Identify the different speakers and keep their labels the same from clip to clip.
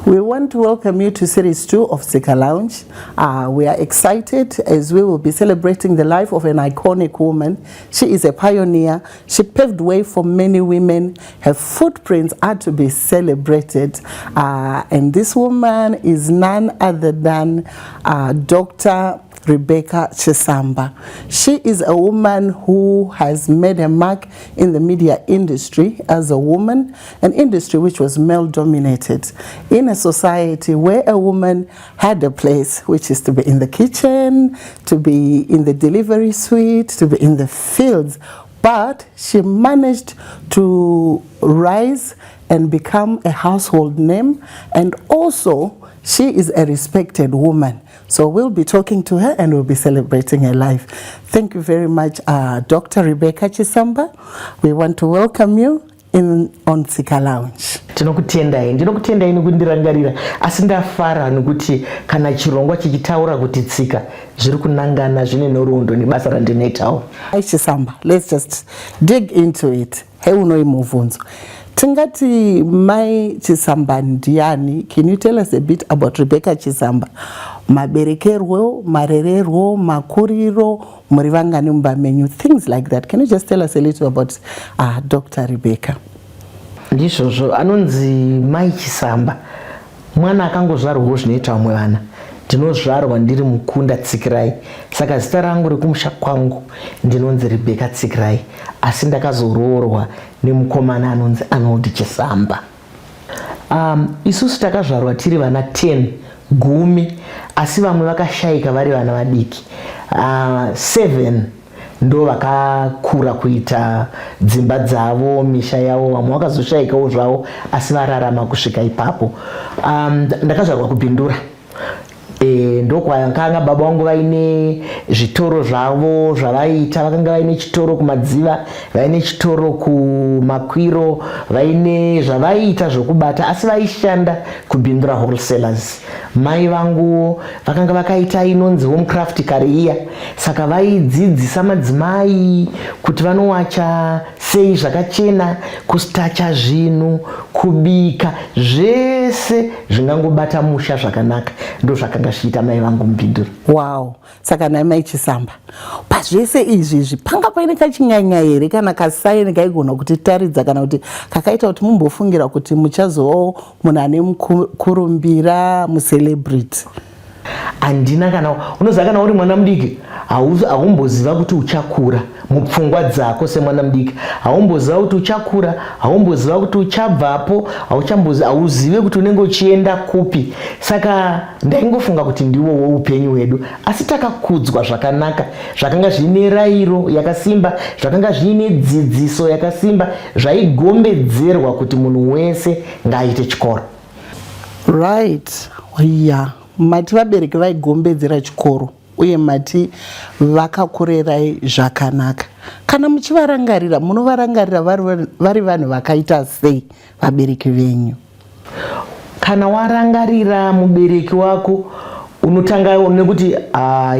Speaker 1: We want to welcome you to Series 2 of Tsika Lounge. We are excited as we will be celebrating the life of an iconic woman. She is a pioneer. She paved way for many women. Her footprints are to be celebrated. And this woman is none other than Dr. Rebecca Chisamba. She is a woman who has made a mark in the media industry as a woman, an industry which was male dominated. In a society where a woman had a place, which is to be in the kitchen, to be in the delivery suite, to be in the fields, but she managed to rise and become a household name, and also she is a respected woman. So we'll be talking to her and we'll be celebrating her life. Thank you very much, Dr. Rebecca Chisamba. We want to welcome you in on Tsika Lounge.
Speaker 2: Tinokutendai, ndinokutendai nekundirangarira, asi ndafara nekuti kana chirongwa chichitaura kuti tsika, zviri kunangana zvine nhoroondo nebasa randinoitawo.
Speaker 1: Hi Chisamba, let's just dig into it. Heunoi mubvunzo. Tingati Mai Chisamba ndiani? Can you tell us a bit about Rebecca Chisamba? Maberekerwo, marererwo, makuriro, muri vangani mumba menyu, things like that. Can you just tell us a little about Dr. Rebecca?
Speaker 2: Ndizvozvo, anonzi Mai Chisamba mwana akangozvarwawo zvinoita vamwe vana. Ndinozvarwa ndiri mukunda Tsikirai, saka zita rangu rekumusha kwangu ndinonzi Rebecca Tsikirai, asi ndakazoroorwa nemukomana anonzi Arnold Chisamba. Isusu takazvarwa tiri vana 10, 10, asi vamwe vakashayika vari vana vadiki. 7 ndo vakakura kuita dzimba dzavo, misha yavo. Vamwe vakazoshayikawo zvavo, asi vararama kusvika ipapo. Ndakazvarwa kuBindura, ndokwakanga baba vangu vaine zvitoro zvavo zvavaiita. Vakanga vaine chitoro kuMadziva, vaine chitoro kuMakwiro, vaine zvavaiita zvokubata, asi vaishanda kuBindura Wholesalers. Mai vangu vakanga vakaita inonzi homecraft kare iya, saka vaidzidzisa madzimai kuti vanowacha sei zvakachena, kustacha zvinhu, kubika, zvese zvingangobata musha zvakanaka. Ndo zvakanga zvichiita mai vangu muBindura.
Speaker 1: Wow, saka nhai Mai Chisamba, pazvese izvi izvi panga paine kachinyanya here kana kasaini kaigona kutitaridza kana kuti kakaita kuti mumbofungira kuti muchazovawo munhu ane mukurumbira, mucelebrity?
Speaker 2: Handina. Kana unoziva, kana uri mwana mudiki, haumboziva kuti uchakura. Mupfungwa dzako semwana mudiki haumboziva kuti uchakura, haumboziva kuti uchabvapo, hauzive kuti unenge uchienda kupi. Saka ndaingofunga kuti ndiwowo upenyu hwedu, asi takakudzwa zvakanaka, zvakanga zviine rayiro yakasimba, zvakanga zviine dzidziso yakasimba, zvaigombedzerwa kuti munhu wese ngaaite chikoro.
Speaker 1: Right, ya, mati vabereki vaigombedzera chikoro uye mati vakakurerai zvakanaka. Kana muchivarangarira, munovarangarira vari vanhu vakaita sei vabereki venyu?
Speaker 2: Kana warangarira mubereki wako, unotanga nekuti,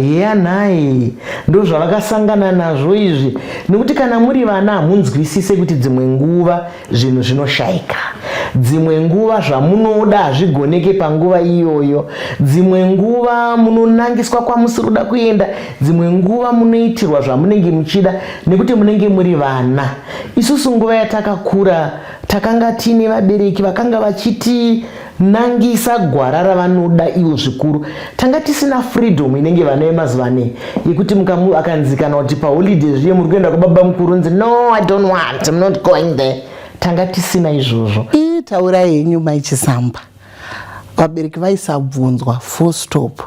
Speaker 2: "Heya nhai, ndo zvavakasangana nazvo izvi." Nekuti kana muri vana hamunzwisise kuti dzimwe nguva zvinhu zvinoshayika, dzimwe nguva zvamunoda hazvigoneke panguva iyoyo, dzimwe nguva munonangiswa kwamusiri kuda kuenda, dzimwe nguva munoitirwa zvamunenge muchida nekuti munenge muri vana. Isusu nguva yatakakura takanga tiine vabereki vakanga vachitinangisa gwara ravanoda ivo zvikuru. Tanga tisina freedom inenge vana vemazuva anei yekuti akanzi kana kuti paholiday zviye muri kuenda kwababa mukuru, nzi, "No, I don't want, I'm not going there." Tanga tisina izvozvo.
Speaker 1: Ii, taurai henyu Mai Chisamba, vabereki vaisabvunzwa, full stop.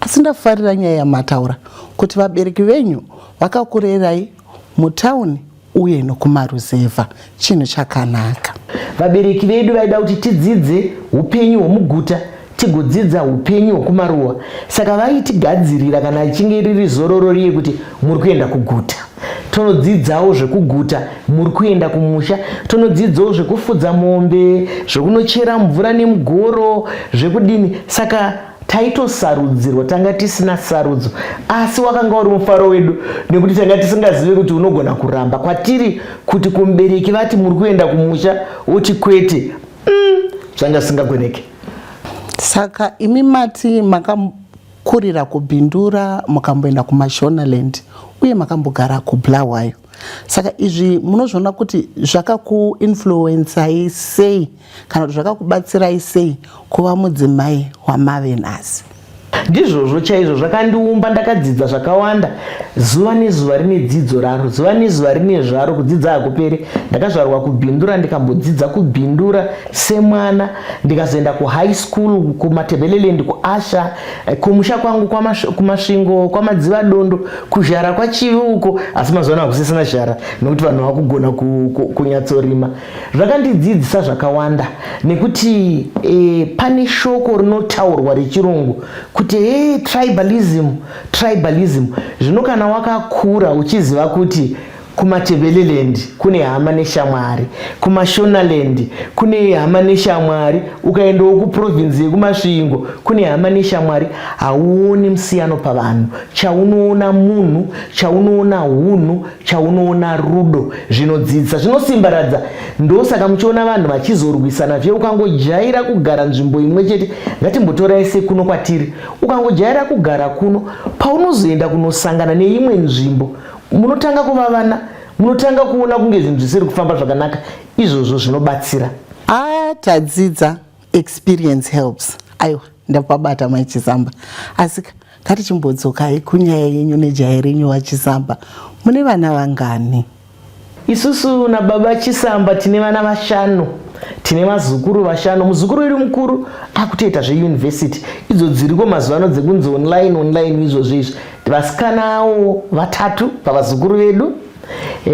Speaker 1: Asi ndafarira nyaya yamataura kuti vabereki venyu vakakurerai mutauni uye nokumaruzevha, chinhu chakanaka.
Speaker 2: Vabereki vedu vaida kuti tidzidze upenyu hwomuguta, tigodzidza upenyu hwokumaruwa, saka vaitigadzirira kana ichinge riri zororo riye kuti muri kuenda kuguta, tonodzidzawo zvekuguta, muri kuenda kumusha, tonodzidzawo zvekufudza mombe, zvekunochera mvura nemugoro, zvekudini. Saka taitosarudzirwa, tanga tisina sarudzo, asi wakanga uri mufaro wedu nekuti tanga tisingazivi kuti unogona kuramba. Kwatiri kuti kumubereki vati muri kuenda kumusha woti kwete, zvanga zvisingagoneke.
Speaker 1: Saka imi mati makakurira kuBindura, mukamboenda kuMashonaland, uye makambogara kuBulawayo. Saka izvi munozviona kuti zvakakuinfluensai sei, kana kuti zvakakubatsirai sei kuva mudzimai wamave nhasi?
Speaker 2: Ndizvozvo chaizvo zvakandiumba. Ndakadzidza zvakawanda. Zuva nezuva rine dzidzo raro, zuva nezuva rine zvaro. Kudzidza hakuperi. Ndakazvarwa kuBindura, ndikambodzidza kuBindura semwana, ndikazoenda kuhigh school kuMatebeleland, kuAsha, kumusha kwangu kuMasvingo, kwaMadzivadondo, kuzhara kwaChivi uko. Asi mazuva ano hakusisina zhara nekuti vanhu vakugona kunyatsorima. Zvakandidzidzisa zvakawanda nekuti pane shoko rinotaurwa rechirungu kuti he tribalism, tribalism. Zvino kana wakakura uchiziva kuti kuMatebeleland kune hama neshamwari, kuMashonaland kune hama neshamwari, ukaendawo kuprovinsi yekuMasvingo kune hama neshamwari, hauoni musiyano pavanhu. Chaunoona munhu, chaunoona hunhu, chaunoona rudo. Zvinodzidzisa, zvinosimbaradza. Ndosaka muchiona vanhu vachizorwisana zve. Ukangojaira kugara nzvimbo imwe chete, ngatimbotorai sekuno kwatiri, ukangojaira kugara kuno, paunozoenda kunosangana neimwe nzvimbo, munotanga kuvavana, munotanga kuona kunge zvinhu zvisiri kufamba zvakanaka. Izvozvo zvinobatsira.
Speaker 1: Ah, tadzidza. Experience helps. Aiwa, ndapabata, Mai Chisamba. Asi ngatichimbodzokai kunyaya yenyu nejaya renyu vaChisamba. Mune vana vangani?
Speaker 2: Isusu nababa Chisamba tine vana vashanu, tine vazukuru vashanu. Muzukuru wedu mukuru akutoita zveyunivhesiti idzo dziriko mazuva ano dzekunzi online online izvozvo izvi. Vasikanawo vatatu pavazukuru vedu,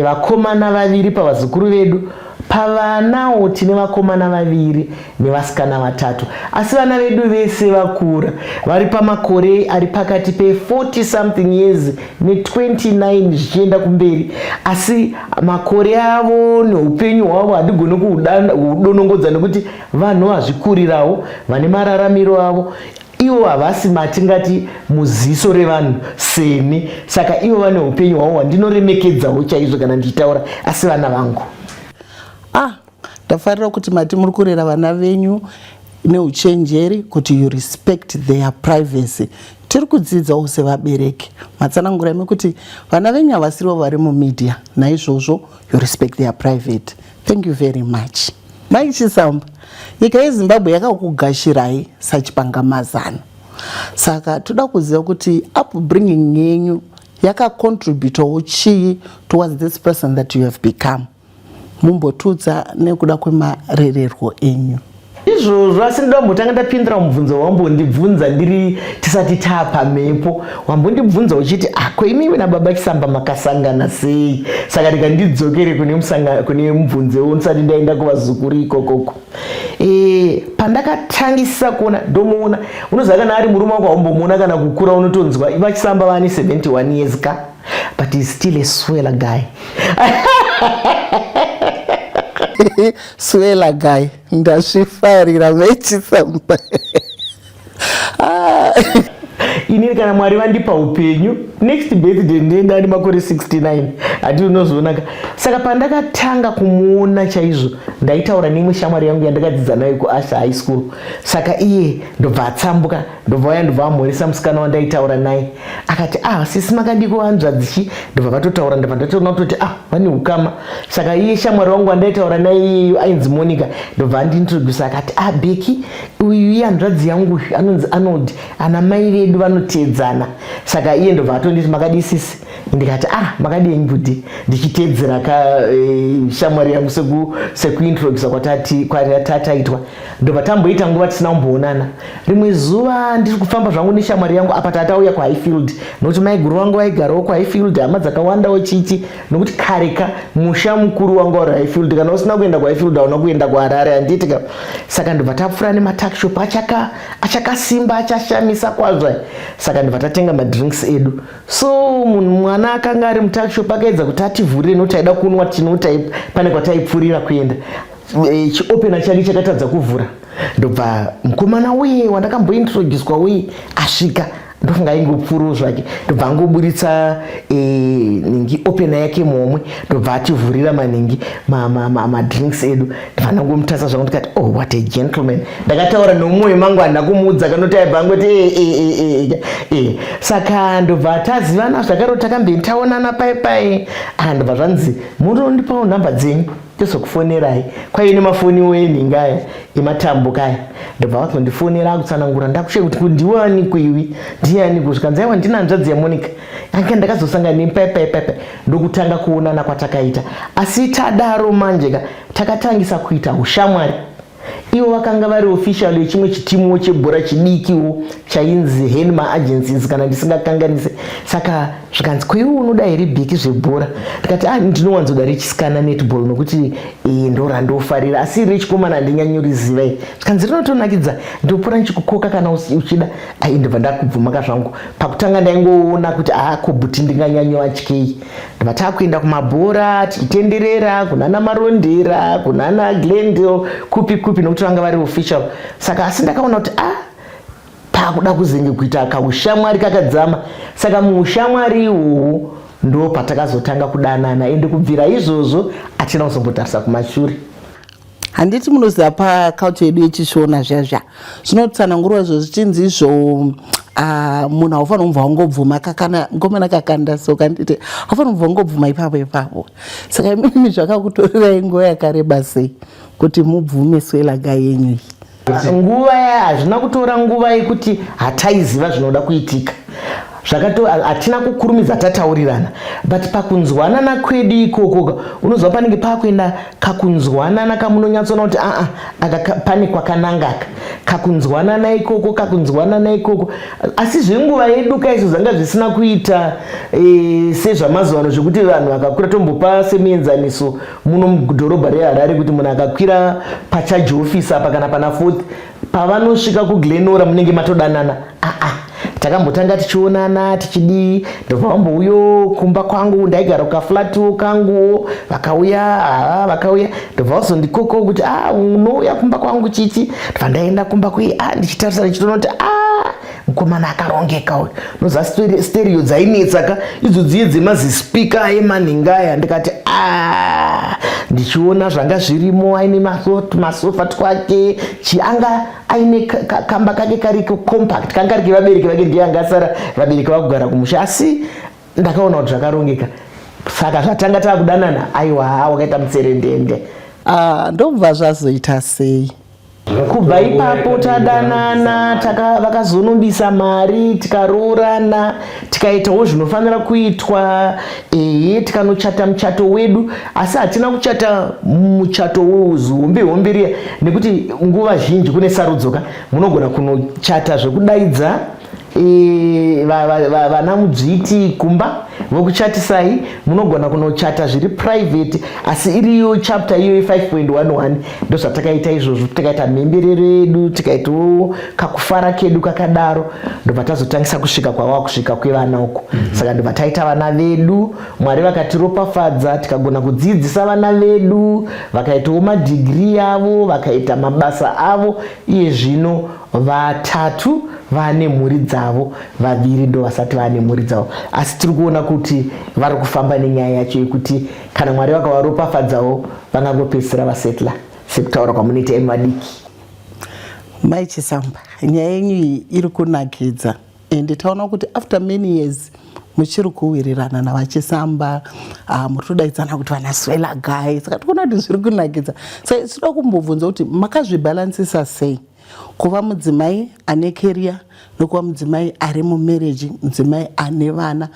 Speaker 2: vakomana vaviri pavazukuru vedu. Pavanawo tine vakomana vaviri nevasikana vatatu, asi vana vedu vese vakura, vari pamakore ari pakati pe40 something years ne29 zvichienda kumberi. Asi makore avo neupenyu hwavo hatigoni kuudonongodza nekuti vanhu vazvikurirawo, vane mararamiro avo. Ivo havasi matingati muziso revanhu seni, saka ivo vane upenyu hwavo hwandinoremekedzawo chaizvo kana ndichitaura, asi vana vangu.
Speaker 1: Ah, ndafarira kuti mati muri kurera vana venyu neuchenjeri, kuti you respect their privacy. Tiri kudzidzawo sevabereki. Matsanangura imi kuti vana venyu havasirivo vari mumedia, naizvozvo you respect their private. Thank you very much, Mai Chisamba. Nyika yeZimbabwe yakakugashirai sachipangamazano, saka toda kuziva kuti upbringing yenyu yakacontributawo chii towards this person that you have become. Mumbotudza nekuda kwemarererwo enyu.
Speaker 2: Izvozvo, asi ndoda kumbotanga ndapindura mubvunzo wambondibvunza ndiri tisati taapa mhepo. Wambondibvunza uchiti, "Ah, ko imimi nababa Chisamba makasangana sei?" Saka ndikandidzokere kune mubvunzo ndisati ndaenda kuvazukuru ikokoko. Pandakatangisa kuona, ndomuona, unoziva kana ari murume wako haumbomuona kana kukura, unotonzwa vaChisamba vane 71 years ka, but he's still a swell guy.
Speaker 1: Swell guy, ndazvifarira, meChisamba.
Speaker 2: Ah. Inini kana Mwari vandipa upenyu, next birthday ndinoenda ane makore 69, hati unozoonaka. Saka pandakatanga kumuona chaizvo, ndaitaura neimwe shamwari yangu yandakadzidza nayo kuAsha High School. Saka iye ndobva atsambuka, ndobva uya, ndobva amhoresa musikana wandaitaura naye, akati, "Ah, sisi, makadiko hanzvadzichi?" Ndobva vatotaura, ndobva ndatoona kutoti, ah, vane ukama. Saka iye shamwari wangu wandaitaura naye iyeyo ainzi Monica, ndobva andiintroduce, akati, "Ah, Beki, uyu ihanzvadzi yangu, uyu anonzi Arnold, ana mai vedu vanoteedzana." Saka iye ndobva atonditi, "Makadii, sisi?" Ndikati, "Ah, makadii bhudhi?" ndichiteedzera ka shamwari yangu sekuintrodusa kwatataitwa. Ndobva tamboita nguva tisina kumboonana. Rimwe zuva ndiri kufamba zvangu neshamwari yangu, apa tatauya kuHighfield nokuti maiguru vangu vaigarawo kuHighfield, hama dzakawandawo chichi, nokuti kare ka musha mukuru wanga uri Highfield. Kana usina kuenda kuHighfield, hauna kuenda kuHarare, handiti ka? Saka ndobva tapfuura nematuckshop achakasimba, achashamisa kwazvo. Saka ndobva tatenga madrinks edu. So munhu mwana akanga ari mutuckshop akaedza kuti ativhurire nokuti aida kunwa tinoti pane kwataipfuurira kuenda. Chiopener chake chakatadza kuvhura. Ndobva mukomana uye wandakambointroducwa uye asvika. Ndofunga aingopfuurawo zvake, ndobva angoburitsa ningi opener yake muhomwe, ndobva ativhurira maningi madrinks edu. Ndobva ndangomutarisa zvangu, ndikati, "Oh, what a gentleman." Ndakataura nomwoyo mangu, handina kumuudza kanoti aibva angoti e, e, e. Saka ndobva tazivana zvakaro, takambe taonana pai pai. Ah, ndobva zvanzi, "Munondipawo nhamba dzenyu, tozokufonerai." Kwaive nemafoniwo enhinga aya ematambo kaya. Ndobva vazondifonera akutsanangura, ndakushe kuti ndiwani kuiwi, ndiani kusvika aiwa, ndina hanzvadzi yaMonica anga ndakazosangana nepaipaipai. Ndokutanga kuonana kwatakaita. Asi tadaro manje ka, takatangisa kuita ushamwari. Ivo vakanga vari official yechimwe chitimuwo chebhora chidikiwo chainzi Henma Agencies, kana ndisingakanganise. Saka zvikanzi, "Kweiwe unoda here bhiki zvebhora?" Ndikati, "A, ndinowanzoda rechisikana, netball, nokuti ndo randofarira, asi rechikomana handinyanyoriziva." Zvikanzi, "Rinotonakidza, ndopora ndichikukoka kana uchida." Ai, ndobva ndakubvumaka zvangu. Pakutanga ndaingoona kuti a, kobuti ndinganyanyoatyei. Ndobva taakuenda kumabhora, tichitenderera kunana Marondera, kunana Glendale, kupi kupi, nokuti vanga vari official. Saka asi ndakaona kuti a, pakuda kuzenge kuita kaushamwari kakadzama. Saka muushamwari ihwohwo ndo patakazotanga kudanana, ende kubvira izvozvo hatina kuzombotarisa kumashure.
Speaker 1: Handiti munoziva, paculture yedu yechiShona zviya zviya zvinotsanangurwa izvo zvichinzi izvo munhu haufaniri kubva wangobvuma kakana mukomana kakanda so kanditi haufaniri kubva wangobvuma ipapo ipapo. Saka imimi zvakakutorerai nguva yakareba sei kuti mubvume swelaga yenyu iyi?
Speaker 2: Nguva ya hazvina kutora nguva yekuti hataiziva zvinoda kuitika. Zvakato hatina kukurumidza tataurirana, but pakunzwanana kwedu ikoko, unozwa panenge pakuenda kakunzwanana kamunonyatsoona kuti aa, aka pane kwakanangaka kakunzwanana ikoko, kakunzwanana ikoko. Asi zvenguva yedu kaizvo zvanga zvisina kuita sezvamazuva ano, zvekuti vanhu vakakwira, tombopa semuenzaniso muno mudhorobha reHarare, kuti munhu akakwira paCharge Office apa kana pana Fourth, pavanosvika kuGlen Norah munenge matodanana. Aa, takambotanga tichionana tichidii, ndobva vambouyo kumba kwangu, ndaigara kukaflatiwo kanguwo. Vakauya, haa, vakauya, ndobva vazondikoko kuti, "A, unouya kumba kwangu chichi." Ndobva ndaenda kumba kwei, a, ndichitarisa, ndichitoona kuti a, mukomana akarongeka uyu. Unoziva stereo dzainetsa ka, idzo dziye dzemazispeaker emanhinga aya. Ndikati a, ndichiona zvanga zvirimo, aine masofa twake, chianga aine kamba kake kari compact, kanga kari kevabereki vake, ndiye anga asara, vabereki vakugara kumusha. Asi ndakaona kuti zvakarongeka. Saka zvatanga taakudanana, aiwa, wakaita mutserendende.
Speaker 1: Ah, ndobva zvazoita sei?
Speaker 2: Kubva ipapo tadanana, vakazonobisa mari, tikaroorana, tikaitawo zvinofanira kuitwa, ehe, tikanochata muchato wedu. Asi hatina kuchata muchato wezihombe hombe riya, nekuti nguva zhinji kune sarudzo ka. Munogona kunochata zvekudaidza vana mudzviti kumba vokuchatisai, munogona kunochata zviri private, asi iriyo chapter iyoyo 5.11. Ndozvatakaita izvozvo, tikaita mhemberero yedu, tikaitawo kakufara kedu kakadaro. Ndobva tazotangisa kusvika kwava kusvika kwevana uku. Saka ndobva taita vana vedu, Mwari vakatiropafadza, tikagona kudzidzisa vana vedu, vakaitawo madhigiri yavo, vakaita mabasa avo. Iye zvino vatatu vane mhuri dzavo, vaviri ndo vasati vane mhuri dzavo, asi tiri kuona kuti vari kufamba nenyaya yacho yekuti kana Mwari vakavaropafadzawo, vangangopedzisira vasetla sekutaura kwamunoita imi vadiki.
Speaker 1: Mai Chisamba, nyaya yenyu iyi iri kunakidza, ende taona kuti after many years muchiri kuwirirana navaChisamba, muri kutodaidzana kuti vana swela guy. Saka tikuona kuti zviri kunakidza. Saka tinoda kumbobvunza kuti makazvibhalansisa sei kuva mudzimai ane career nokuva mudzimai ari mumarriage, mudzimai ane vana,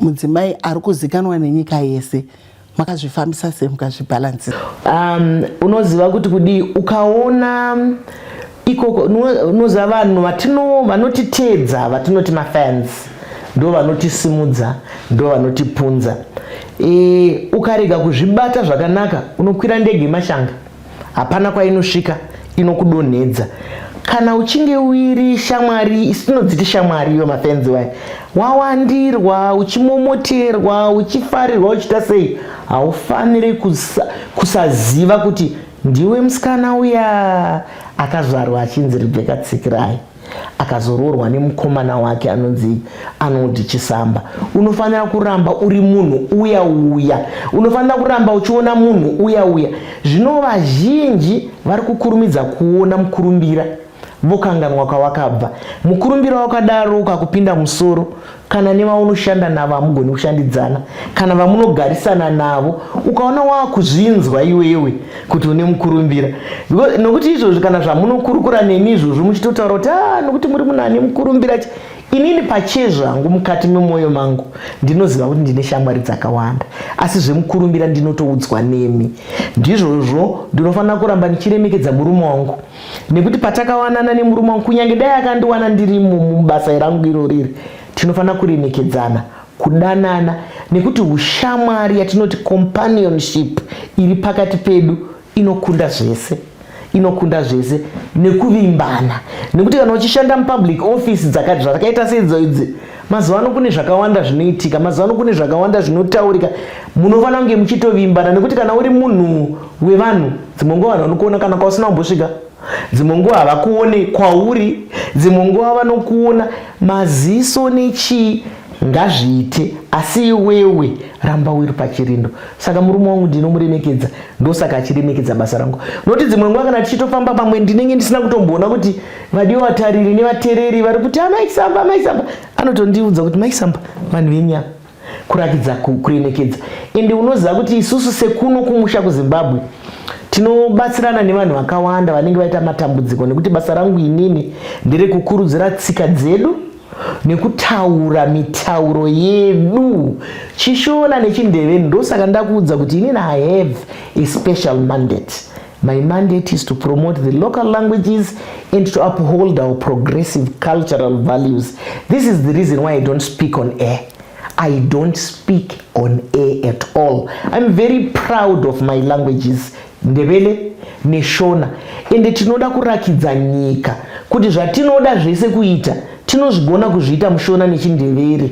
Speaker 1: mudzimai ari kuzikanwa nenyika yese? Makazvifambisa sei, mukazvibhalansisa?
Speaker 2: Unoziva kuti kudii, ukaona ikoko, unoziva vanhu vanotiteedza, vatinoti mafans, ndo vanotisimudza, ndo vanotipunza. Ukarega kuzvibata zvakanaka, unokwira ndege yemashanga, hapana kwainosvika, inokudonhedza. Kana uchinge uiri shamwari, isu tinodziti shamwari, iyo mafans waya, wawandirwa, uchimomoterwa, uchifarirwa, uchiita sei, haufaniri kusaziva kuti ndiwe musikana uya akazvarwa achinzi Rebecca Tsikirai. Akazoroorwa nemukomana wake anonzi Arnold Chisamba. Unofanira kuramba uri munhu uya uya, unofanira kuramba uchiona munhu uya uya. Zvino vazhinji vari kukurumidza kuona mukurumbira, vokanganwa kwavakabva. Mukurumbira wakadaro ukakupinda musoro, kana nevaunoshanda navo hamugoni kushandidzana, kana vamunogarisana navo, ukaona wakuzvinzwa iwewe kuti une mukurumbira, nokuti izvozvi kana zvamunokurukura neni izvozvo muchitotaura kuti ah, nokuti muri munhu ane mukurumbira, inini pachezvangu mukati memwoyo mangu ndinoziva kuti ndine shamwari dzakawanda, asi zvemukurumbira ndinotoudzwa nemi. Ndizvozvo ndinofanira kuramba ndichiremekedza murume wangu, nekuti patakawanana nemurume wangu, kunyange dai akandiwana ndirimo mubasa rangu iro riri, tinofanira kuremekedzana, kudanana, nekuti ushamwari yatinoti companionship iri pakati pedu inokunda zvese, inokunda zvese, nekuvimbana. Nekuti kana uchishanda mupublic office dzakati zvakaita seidzo idzi, mazuva ano kune zvakawanda zvinoitika, mazuva ano kune zvakawanda zvinotaurika, munofanira kunge muchitovimbana. Nekuti kana uri munhu wevanhu, dzimwe nguva vanhu vanokuona kana kwausina kumbosvika, dzimwe nguva havakuone kwauri, dzimwe nguva vanokuona maziso nechii, ngazviite, asi iwewe ramba uri pachirindo. Saka murume wangu ndinomuremekedza, ndosaka achiremekedza basa rangu. Nokuti dzimwe nguva kana tichitofamba pamwe ndinenge ndisina kutomboona kuti vadiwa vatariri nevatereri vari kuti amaisamba, amaisamba, anotondiudza kuti maisamba vanhu venyama, kurakidza kuremekedza. Ende unoziva kuti isusu sekuno kumusha kuZimbabwe tinobatsirana nevanhu vakawanda vanenge vaita matambudziko, nekuti basa rangu inini nderekukurudzira tsika dzedu nekutaura mitauro yedu, Chishona nechiNdeveni. Ndosaka ndakuudza kuti inini I have a special mandate. My mandate is to promote the local languages and to uphold our progressive cultural values. This is the reason why I don't speak on air. I don't speak on air at all. I'm very proud of my languages, Ndebele neShona. Ende tinoda kurakidza nyika kuti zvatinoda zvese kuita tinozvigona kuzviita muShona nechiNdevere.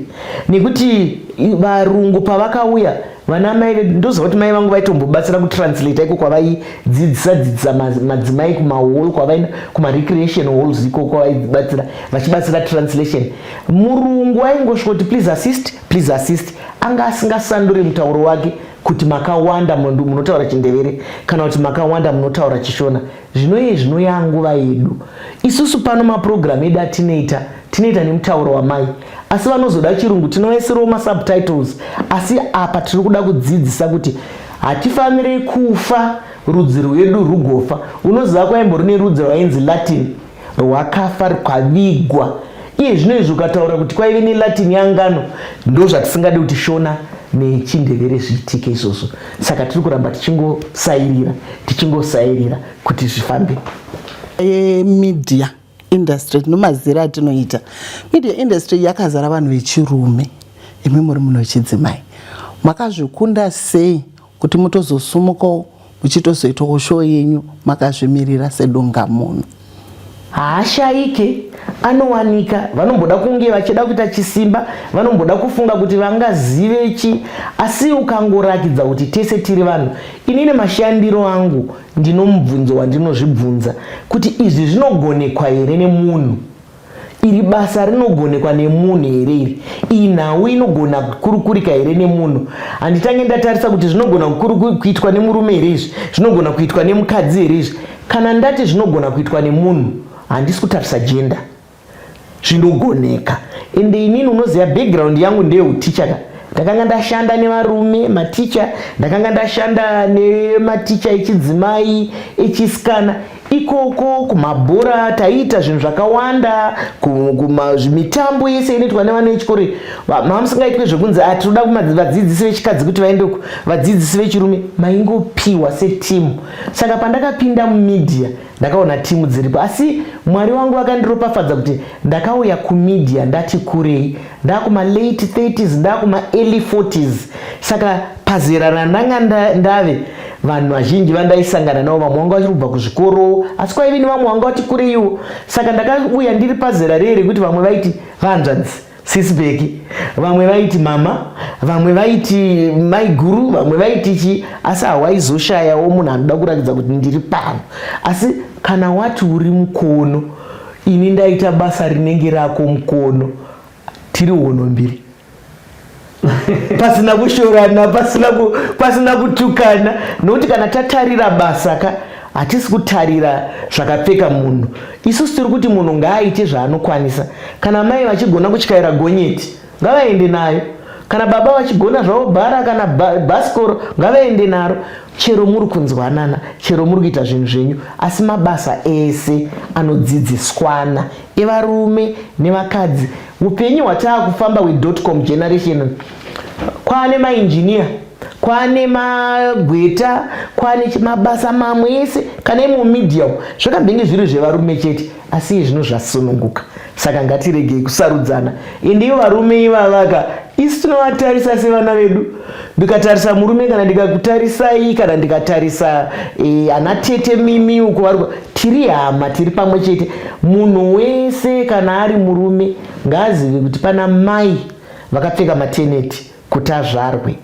Speaker 2: Nekuti varungu pavakauya, vana mai vedu, ndoziva kuti mai vangu vaitombobatsira kutranslata iko kwavaidzidzisa dzidzisa madzimai kumahall kwavaina kumarecreation halls iko kwavaibatsira, vachibatsira translation. Murungu aingosvika kuti please assist, please assist, anga asingasanduri mutauro wake kuti makawanda munotaura chiNdevere kana kuti makawanda munotaura chiShona. Zvino iye zvino yanguva yedu isusu pano, mapurogiramu edu atinoita tinoita nemutauro wamai, asi vanozoda chirungu tinovaisirawo masubtitles. Asi apa tiri kuda kudzidzisa kuti hatifaniri kufa rudzi rwedu rwugofa. Unoziva kwaimbori nerudzi rwainzi Latin, rwakafa rwavigwa. Iye zvino izvi ukataura kuti kwaive neLatin yangano, ndo zvatisingadi kuti Shona nechiNdevere zviitike izvozvo. Saka tiri kuramba tichingosairira, tichingosairira kuti zvifambe.
Speaker 1: Media industry nomazira atinoita, media industry yakazara vanhu vechirume, imi muri munhu wechidzimai. Makazvikunda sei kuti mutozosumukawo muchitozoitawo show yenyu makazvimirira sedonga munhu?
Speaker 2: Haashayike, anowanika. Vanomboda kunge vachida kuita chisimba, vanomboda kufunga kuti vangazive chi, asi ukangorakidza kuti tese tiri vanhu. Inini mashandiro angu ndinomubvunzo wandinozvibvunza kuti izvi zvinogonekwa here nemunhu, iri basa rinogonekwa nemunhu here iri, iyi nhau inogona kukurukurika here nemunhu. Handitange ndatarisa kuti zvinogona kuitwa nemurume here izvi, zvinogona kuitwa nemukadzi here izvi. Kana ndati zvinogona kuitwa nemunhu, handisi kutarisa gender, zvinogoneka. Ende inini unoziva background yangu ndeyeuticha ka. Ndakanga ndashanda nevarume maticha, ndakanga ndashanda nematicha echidzimai, echisikana ikoko kumabhora, taiita zvinhu zvakawanda, mitambo yese inoitwa nevana vechikoro. Mamusingaitwe zvekunzi ah, tinoda vadzidzisi vechikadzi kuti vaende uku, vadzidzisi vechirume, maingopiwa setimu. Saka pandakapinda mumedia ndakaona timu dziripo, asi Mwari wangu vakandiropafadza kuti ndakauya kumedia ndati kurei, ndakuma late 30s, ndakuma early 40s. Saka pazera randanga ndave, vanhu vazhinji vandaisangana navo vamwe vanga vachiri kubva kuzvikoro, asi kwaive nevamwe vanga vati kureiwo. Saka ndakauya ndiri pazera ree rekuti vamwe vaiti vanzvadzi sisibheki, vamwe vaiti mama, vamwe vaiti maiguru, vamwe vaiti chi, asi hawaizoshayawo munhu anoda kurakidza kuti ndiri pano. Asi kana wati uri mukono, Ini ndaita basa rinenge rako mukono, tiri hono mbiri, pasina kushorana, pasina kutukana, nokuti kana tatarira basa ka, hatisi kutarira zvakapfeka munhu. Isusu tiri kuti munhu ngaaite zvaanokwanisa. Kana mai vachigona kutyaira gonyeti, ngavaende nayo. Kana baba vachigona zvavo bhara kana bhasikoro, ngavaende naro. Chero muri kunzwanana, chero muri kuita zvinhu zvenyu, asi mabasa ese anodzidziswana, evarume nevakadzi. Upenyu hwataakufamba hwedotcom generation, kwaane mainjiniya, kwaane magweta, kwaane mabasa mamwe ese. Kana imumedia zvakambenge zviri zvevarume chete, asi izvino zvasununguka. Saka ngatiregei kusarudzana. Ende ivo varume ivavaka, isu tinovatarisa sevana vedu. Ndikatarisa murume, kana ndikakutarisai, kana ndikatarisa ana tete mimi uko vari, tiri hama, tiri pamwe chete. Munhu wese kana ari murume ngaazive kuti pana mai vakapfeka mateneti kuti azvarwe.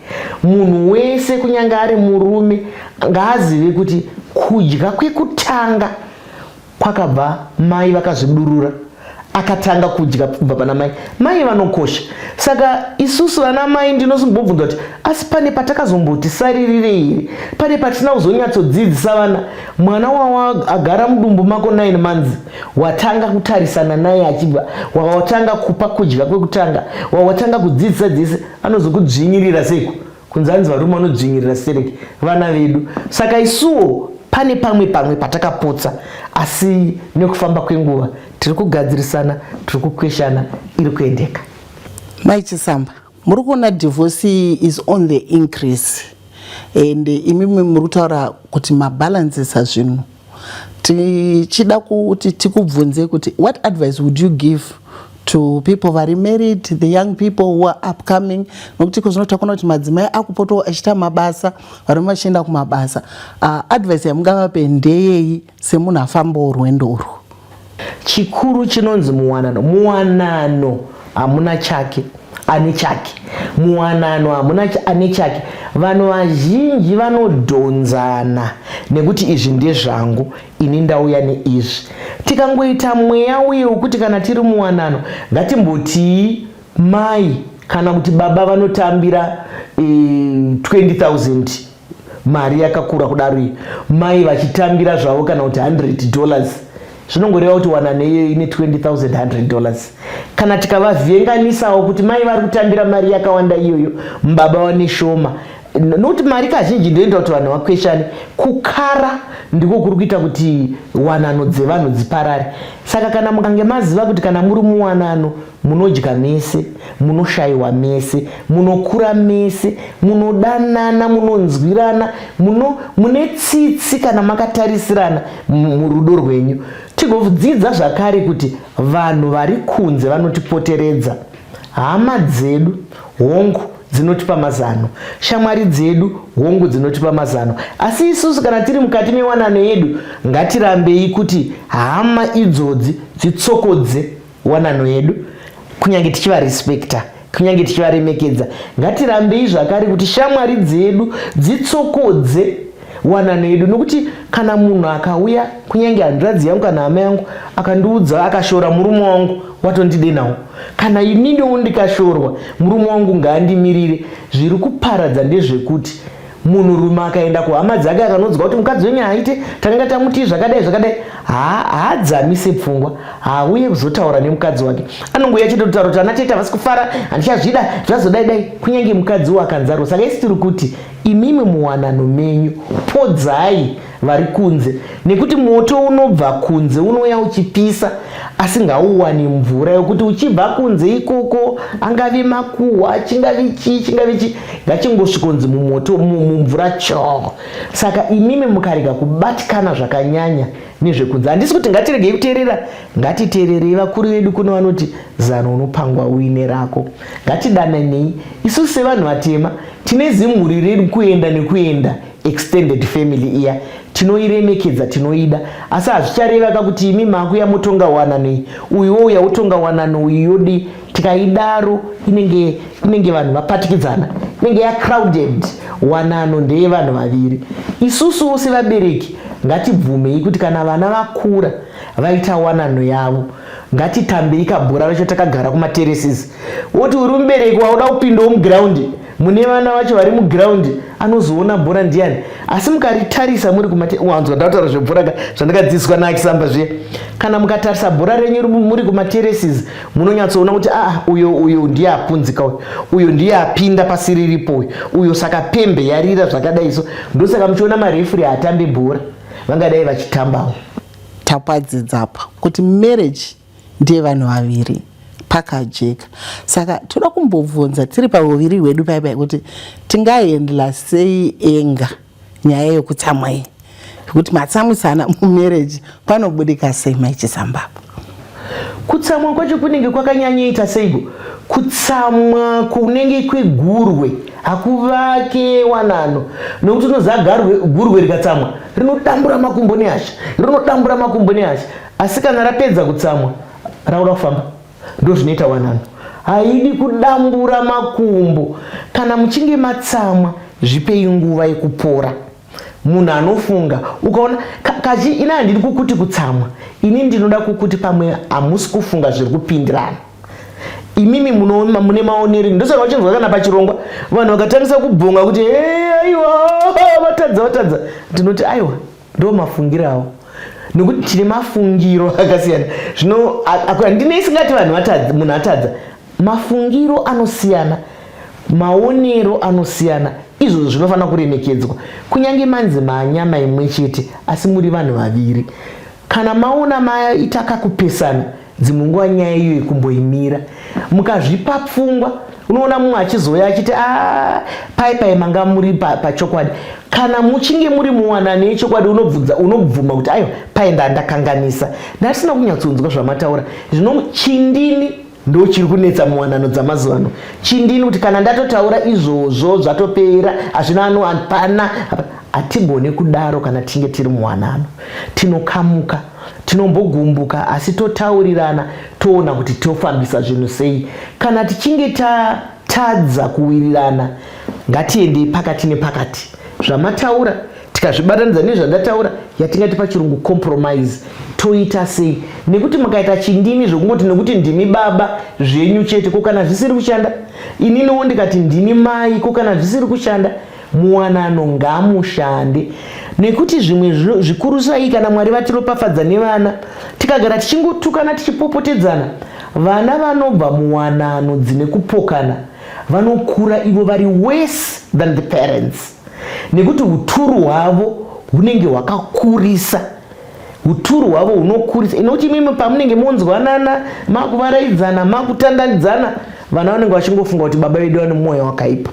Speaker 2: Munhu wese, kunyange ari murume, ngaazive kuti kudya kwekutanga kwakabva mai vakazvidurura, akatanga kudya kubva pana mai. Mai vanokosha. Saka isusu vana mai, ndinosimbobvunza kuti asi pane patakazomboti saririre here? Pane patisina kuzonyatsodzidzisa vana? Mwana wawa agara mudumbu mako 9 months, watanga kutarisana naye achibva, wawatanga kupa kudya kwekutanga, wawatanga kudzidzisa dzese, anozokudzvinyirira seiko? Kunzi hanzi varume vanodzvinyirira stereki vana vedu. Saka isuwo pane pamwe patakapotsa, asi nekufamba kwenguva tiri kugadzirisana, tiri kukweshana, iri kuendeka.
Speaker 1: Mai Chisamba, muri kuona divorce is on the increase, and imimi muri kutaura kuti mabalancesa zvinhu. Tichida kuti tikubvunze kuti what advice would you give to people vari married, the young people who are upcoming? Nokuti kuzvino takuona kuti madzimai akupotawo achiita mabasa, varume vachienda kumabasa. Advice yamungavape ndeyei semunhu afambawo rwendo urwu?
Speaker 2: Chikuru chinonzi muwanano. Muwanano hamuna chake ane chake, muwanano hamuna ane chake. Vanhu vazhinji vanodhonzana nekuti izvi ndezvangu, ini ndauya neizvi. Tikangoita mweya uye wekuti kana tiri muwanano, ngatimbotii mai kana kuti baba vanotambira 20,000, mari yakakura kudaro iyi, mai vachitambira zvavo kana kuti $100, zvinongoreva kuti wanano iyoyo ine $20,100. Kana tikavavhenganisawo kuti mai vari kutambira mari yakawanda iyoyo, baba vane shoma, nokuti mari kazhinji ndoenda kuti vanhu vakweshane. Kukara ndiko kuri kuita kuti wanano dzevanhu dziparare. Saka kana mukange maziva kuti kana muri muwanano munodya mese, munoshayiwa mese, munokura mese, munodanana, munonzwirana, mune tsitsi kana makatarisirana murudo rwenyu. Tigodzidza zvakare kuti vanhu vari kunze vanotipoteredza, hama dzedu, hongu, dzinotipa mazano, shamwari dzedu, hongu, dzinotipa mazano, asi isusu kana tiri mukati mewanano yedu, ngatirambei kuti hama idzodzi dzitsokodze wanano yedu, kunyange tichivarespekta, kunyange tichivaremekedza. Ngatirambei zvakare kuti shamwari dzedu dzitsokodze wanano yedu, nokuti kana munhu akauya, kunyange hanzvadzi yangu kana hama yangu, akandiudza, akashora murume wangu, watondidenawo. Kana ininiwo ndikashorwa, murume wangu ngaandimirire. Zviri kuparadza ndezvekuti munhurume akaenda kuhama dzake akanodzwa kuti mukadzi wenyu haaite, takanga tamutii zvakadai zvakadai, haadzamise pfungwa, haauye kuzotaura nemukadzi wake. Anongouya chete kutaura kuti ana tete havasi kufara, handichazvida, zvazodai dai, kunyange mukadzi wo akanzarwo. Saka isi tiri kuti imimi muwanano menyu podzai vari kunze, nekuti moto unobva kunze unouya uchipisa, asi ngauwane mvura yokuti uchibva kunze ikoko, angave makuhwa, chingave chii, chingave chii, ngachingosvikonzi mumoto, mumvura cho. Saka imimi mukarega kubatikana zvakanyanya nezvekunze, handisi kuti ngatiregei kuteerera, ngatiteererei vakuru vedu. Kuno vanoti zano unopangwa uine rako. Ngatidananei. Isusu sevanhu vatema tine zimhuri redu, kuenda nekuenda, extended family iya tinoiremekedza, tinoida, asi hazvichareva kakuti imi makuya motonga wanano iyi, uyu wouya wotonga wanano uyu, yodi. Tikaidaro inenge vanhu vapatikidzana, inenge yacrowded. Wanano ndeyevanhu vaviri. Isusuwo sevabereki Ngatibvumei kuti kana vana vakura vaita wanano yavo, ngatitambei kabhora racho takagara kumaterraces. Woti uri mubereki wauda kupindawo mugiraundi mune vana vacho vari mugiraundi, anozoona bhora ndiani? Asi mukaritarisa muri kumawanzwa, ndataura zvebhora ka, zvandakadzidziswa naAchisamba zviya. Kana mukatarisa bhora renyu muri kumaterraces, munonyatsoona kuti ah, uyo uyo ndiye apunzika, uyo uyo ndiye apinda pasiriripo, uyo uyo, saka pembe yarira zvakadai. So ndosaka muchiona mareferee atambe bhora, vangadai vachitambawo.
Speaker 1: Tapadzidza apa kuti marriage ndiye vanhu vaviri, pakajeka. Saka toda kumbobvunza tiri pauviri hwedu paipai kuti tingahandla sei enga nyaya yekutsamwa iyi, kuti matsamwisana mumarriage panobudika sei, maiChisambapa?
Speaker 2: Kutsamwa kwacho kunenge kwakanyanyoita seiko? Kutsamwa kunenge kwegurwe hakuvake wanano, nokuti unoziva gurwe rikatsamwa rinodambura makumbo nehasha, rinodambura makumbo nehasha, asi kana rapedza kutsamwa rauda kufamba. Ndo zvinoita wanano, haidi kudambura makumbo. Kana muchinge matsamwa, zvipei nguva yekupora. Munhu anofunga ukaona kachi ini handidi kukuti kutsamwa, ini ndinoda kukuti pamwe hamusi kufunga zviri kupindirana. Imimi mune maonero, ndosaka uchinzwa kana pachirongwa vanhu vakatangisa kubhonga kuti, "Hey, aiwa, vatadza, vatadza." Ndinoti aiwa, ndo mafungiro avo, nekuti tine mafungiro akasiyana. Zvino handine isingati vanhu vatadza, munhu atadza. Mafungiro anosiyana, maonero anosiyana. Izvozvo zvinofanira kuremekedzwa, kunyange manzi manyama imwe chete, asi muri vanhu vaviri. Kana maona maita kakupesana, dzimwe nguva nyaya iyo yekumboimira, mukazvipa pfungwa, unoona mumwe achizouya achiti, "A, pai pai manga muri pachokwadi." Kana muchinge muri muwanano yechokwadi, unobvunza, unobvuma kuti, "Aiwa, pai ndandakanganisa, ndasina kunyatsonzwa zvamataura." Zvino chindini ndo chiri kunetsa muwanano dzamazuva ano, chindini, kuti kana ndatotaura izvozvo zvatopera, hazvina ano, hapana. Hatigone kudaro. Kana tinge tiri muwanano, tinokamuka, tinombogumbuka, asi totaurirana, toona kuti tofambisa zvinhu sei. Kana tichinge tatadza kuwirirana, ngatiendei pakati nepakati. Zvamataura tikazvibatanidza nezvandataura, yatingati pachirungu compromise, toita sei? Nekuti mukaita chindini zvokungoti nekuti ndimi baba zvenyu chete, ko kana zvisiri kushanda? Ininiwo ndikati ndini mai, ko kana zvisiri kushanda? Muwanano ngamushande, nekuti zvimwe zvikuru sei kana Mwari vatiropafadza nevana, tikagara tichingotukana, tichipopotedzana, vana vanobva muwanano dzine kupokana vanokura ivo vari worse than the parents, nekuti uturu hwavo hunenge hwakakurisa, uturu hwavo hunokurisa. Nokuti imimi pamunenge monzwanana, makuvaraidzana, makutandanidzana, vana vanenge vachingofunga kuti baba vedu vane mwoyo wakaipa,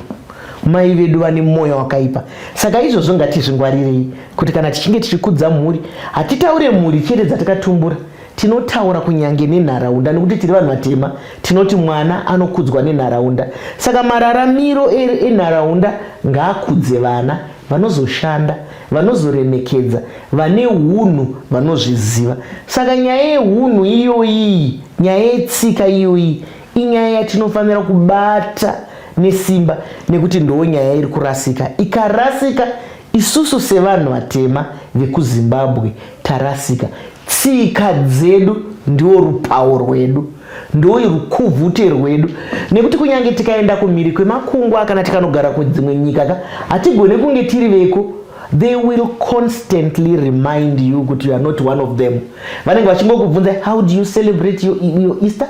Speaker 2: mai vedu vane mwoyo wakaipa. Saka izvozvo ngatizvingwarirei, kuti kana tichinge tichikudza mhuri, hatitaure mhuri chete dzatakatumbura, tinotaura kunyange nenharaunda, nekuti tiri vanhu vatema, tinoti mwana anokudzwa nenharaunda. Saka mararamiro enharaunda ngaakudze vana vanozoshanda, vanozoremekedza, vane unhu, vanozviziva. Saka nyaya yeunhu iyoyi, nyaya yetsika iyoyi, inyaya yatinofanira kubata nesimba, nekuti ndo nyaya iri kurasika. Ikarasika, isusu sevanhu vatema vekuZimbabwe tarasika. Tsika dzedu ndiwo rupawo rwedu, ndo rukuvhute rwedu, nekuti kunyange tikaenda kumhiri kwemakungwa kana tikanogara kudzimwe nyika ka, hatigone kunge tiri veko. They will constantly remind you kuti you are not one of them. Vanenge vachingokubvunza, "How do you celebrate your Easter?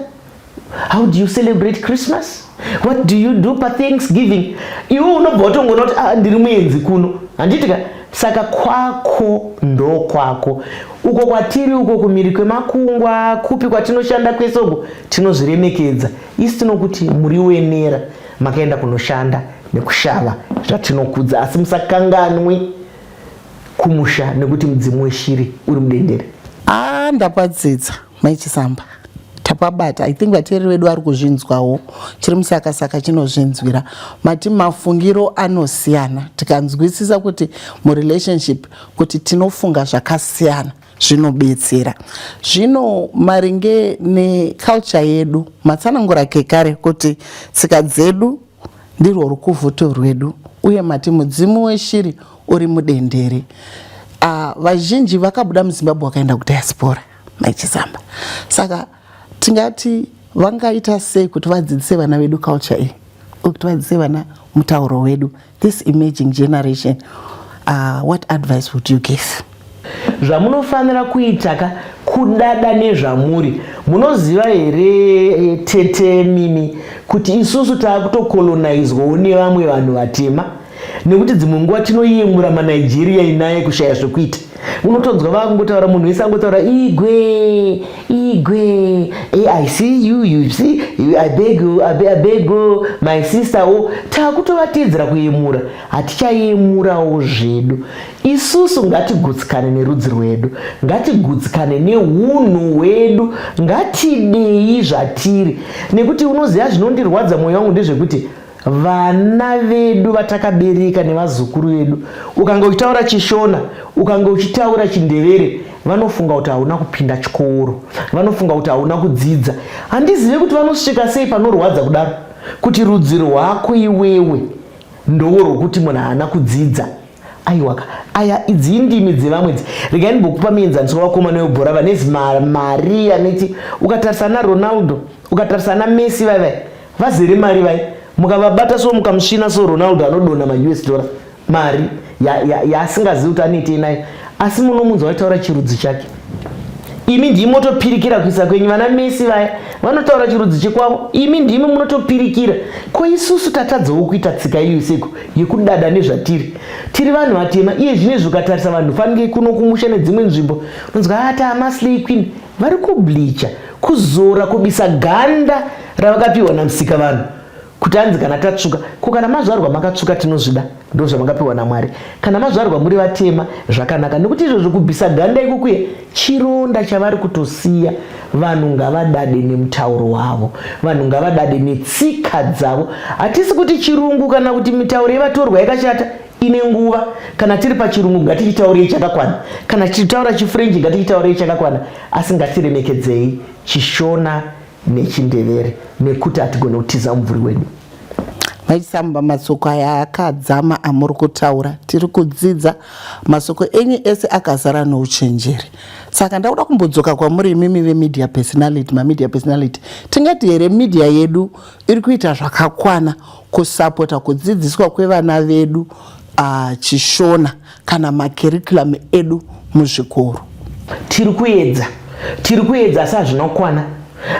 Speaker 2: How do you celebrate Christmas? What do you do paThanksgiving?" Iwe unobva watongoona kuti, "Ah, ndiri muenzi kuno," handiti ka? Saka kwako ndo kwako uko kwatiri uko kumhiri kwemakungwa, kupi kwatinoshanda kwese uko, tinozviremekedza. Isi tinokuti muri wenera, makaenda kunoshanda nekushava zvatinokudza, asi musakanganwe kumusha, nekuti mudzimu weshiri uri mudendere.
Speaker 1: Ah, ndapadzidza, maiChisamba, tapabata. I think vateereri vedu vari kuzvinzwawo, chiri musaka saka chinozvinzwira. Mati mafungiro anosiyana, tikanzwisisa kuti murelationship kuti tinofunga zvakasiyana zvinobetsera. Zvino maringe neculture yedu, matsanangura kekare kuti tsika dzedu ndirwo rukuvhuto rwedu, uye mati mudzimu weshiri uri mudendere. Vazhinji vakabuda muZimbabwe vakaenda kudiaspora, maichisamba. Saka tingati vangaita sei kuti vadzidzise vana vedu culture iyi, kuti vadzidzise vana mutauro wedu, this emerging generation? What advice would you give?
Speaker 2: Zvamunofanira kuita ka, kudada nezvamuri. Munoziva here, tete Mimi, kuti isusu taakutokolonizwawo nevamwe vanhu vatema? Nekuti dzimwe nguva tinoyemura maNigeria inaye kushaya zvekuita. Unotonzwa vakungotaura, munhu wese angotaura "Igwe, Igwe". Hey, I see you, you see, I beg you, I beg you, my sister. O taakutovatedzera kuyemura, hatichayemurawo zvedu isusu. Ngatigutsikane nerudzi rwedu, ngatigutsikane neunhu hwedu, ngatidei zvatiri. Nekuti unoziva, zvinondirwadza mwoyo wangu ndezvekuti vana vedu vatakabereka nevazukuru vedu, ukanga uchitaura chiShona, ukanga uchitaura chiNdevere, vanofunga kuti hauna kupinda chikoro, vanofunga kuti hauna kudzidza. Handizive kuti vanosvika sei panorwadza kudaro, kuti rudzi rwako iwewe ndowo rwokuti munhu haana kudzidza. Aiwaka, aya idzi indimi dzevamwe dzi. Regai ndimbokupa muenzaniso wavakomana vebhora vanezi mari aneti. Ukatarisa naRonaldo, ukatarisa naMessi, vaivai vazere mari vai. Mukavabata so, mukamusvina so, Ronaldo anodonha maUS dollar, mari yaasingazivi kuti anoitei nayo. Asi munomunzwa vachitaura chirudzi chake. Imi ndimi motopirikira kuisa kwenyu. Vana Messi vaya vanotaura chirudzi chekwavo, imi ndimi munotopirikira. Ko isusu tatadzawo kuita tsika iyo seko yekudada nezvatiri? Tiri vanhu vatema. Iye zvinezvi ukatarisa vanhu fanike kuno kumusha nedzimwe nzvimbo, unonzwa ati amaslay queen vari kubleacha, kuzora, kubisa ganda ravakapiwa namusika vanhu kuti anzi kana tatsvuka. Ko kana mazvarwa makatsvuka, tinozvida, ndo zvamakapiwa naMwari. Kana mazvarwa muri vatema, zvakanaka, nekuti izvozvo kubvisa ganda ikukuye chironda chavari kutosiya. Vanhu ngavadade nemutauro wavo, vanhu ngavadade netsika dzavo. Hatisi kuti chirungu kana kuti mitauro yevatorwa yakashata, ine nguva. Kana tiri pachirungu, ngatichitaurei chakakwana. Kana tichitaura chiFrench, ngatichitaurei chakakwana. Asi ngatiremekedzei chiShona nechiNdevere, nekuti hatigone kutiza mumvuri wedu.
Speaker 1: Maisamba, masoko aya akadzama amuri kutaura, tiri kudzidza. Masoko enyu ese akazara nouchenjeri. Saka ndakuda kumbodzoka kwamuri imimi vemedia personality, mamedia personality. Tingati here media yedu iri kuita zvakakwana kusapota kudzidziswa kwevana vedu chiShona kana macurriculum edu muzvikoro?
Speaker 2: Tiri kuedza, tiri kuedza, asi hazvina kukwana,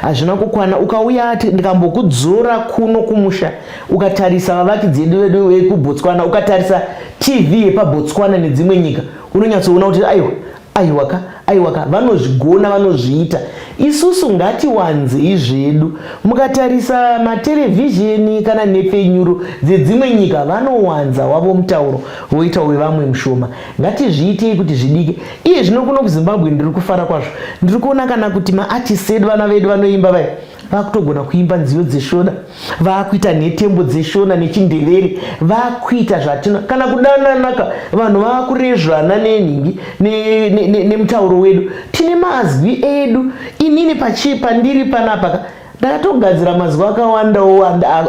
Speaker 2: hazvina kukwana. Ukauya, ndikambokudzora kuno kumusha, ukatarisa vavakidzani vedu vekuBotswana, ukatarisa TV yepaBotswana nedzimwe nyika, unonyatsoona kuti aiwa, aiwaka, aiwaka, vanozvigona, vanozviita. Isusu ngatiwanzei zvedu. Mukatarisa materevhizheni kana nhepfenyuro dzedzimwe nyika, vanowanza wavo mutauro, voita wevamwe mushoma. Ngatizviitei kuti zvidike. Iye zvino kuno kuZimbabwe ndiri kufara kwazvo, ndiri kuona kana kuti maartist edu, vana vedu vanoimba vaya, vakutogona kuimba nziyo dzeShona, vakuita nhetembo dzeShona nechiNdevere, vakuita zvatino kana kudananaka. Vanhu vakurezvana nenhingi nemutauro wedu. Tine mazwi edu. Inini pandiri panapa ndakatogadzira mazwi akawandawo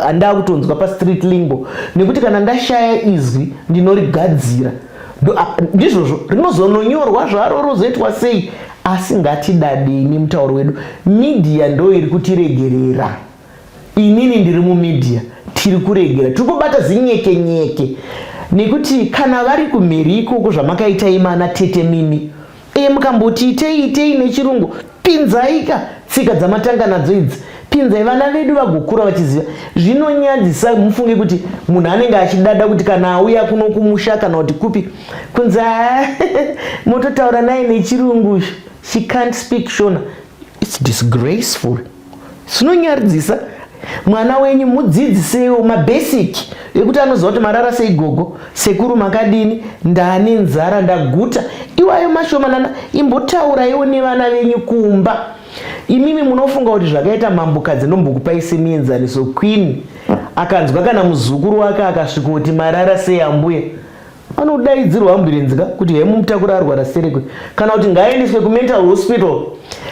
Speaker 2: andakutonzwa pastreet lingo, nekuti kana ndashaya izwi ndinorigadzira. Ndizvozvo rinozononyorwa zvaro, rozoitwa sei. Asi ngatidadei nemutauro wedu. Media ndo iri kutiregerera. Inini ndiri mumedia, tiri kuregera, tiri kubata zinyeke nyeke, nekuti kana vari kumhiri ikoko, zvamakaita imana tete Mimi, e mukamboti itei itei nechirungu, pinzaika tsika dzamatanga nadzo idzi, pinzai vana vedu vagokura vachiziva. Zvinonyadzisa mufunge kuti munhu anenge achidada kuti kana auya kuno kumusha kana kuti kupi, kunzi mototaura naye nechirungu, she can't speak Shona. It's disgraceful, zvinonyadzisa. Mwana wenyu mudzidziseiwo mabasic ekuti anoziva kuti marara sei gogo, sekuru makadini, ndane nzara, ndaguta. Iwayo mashomanana imbotauraiwo nevana venyu kumba. Imimi munofunga kuti zvakaita mambokadzi, ndombokupai semuenzaniso, queen akanzwa kana muzukuru wake akasvika kuti "Marara sei ambuya?", anodaidzirwa ambulance ka kuti hemumutakura, arwara serekwe, kana kuti ngaaendeswe kumental hospital.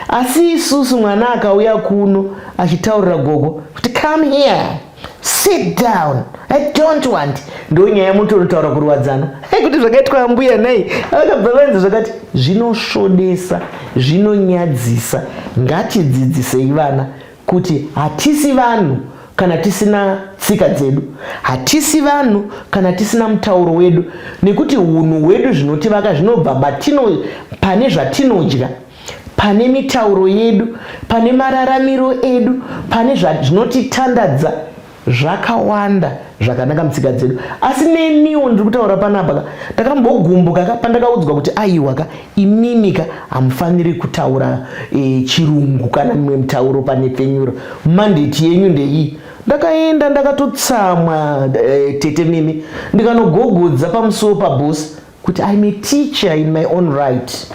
Speaker 2: Asi isusu mwana akauya kuno achitaurira gogo kuti "Come here." Sit down, I don't want. Ndo nyaya mutonotaura kuruwadzano kuti zvakaitwa ambuya nai vakabva vanzi zvakati zvinosvodesa, zvinonyadzisa. Ngatidzidzisei vana kuti hatisi vanhu kana tisina tsika dzedu, hatisi vanhu kana tisina mutauro wedu, nekuti unhu hwedu zvinotivaka zvinobva batino pane zvatinodya, pane mitauro yedu, pane mararamiro edu, pane zvinotitandadza zvakawanda zvakanaka mutsika dzedu. Asi neniwo ndiri kutaura panapa ka, ndakambogumbuka ka pandakaudzwa kuti aiwa ka, imimi ka hamufaniri kutaura chirungu kana mimwe mitauro panhepfenyuro, mandate yenyu ndeiyi. Ndakaenda ndakatotsamwa tete mimi, ndikanogogodza pamusuwo pabosi kuti I'm a teacher in my own right,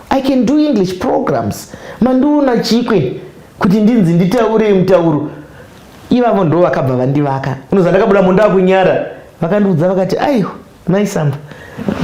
Speaker 2: I can do English programs, mandiona chikwe kuti ndinzi nditaure mutauro. Ivavo ndo vakabva vandivaka. Unoza ndakabuda munda kunyara, vakandiudza vakati, aiwa maisamba,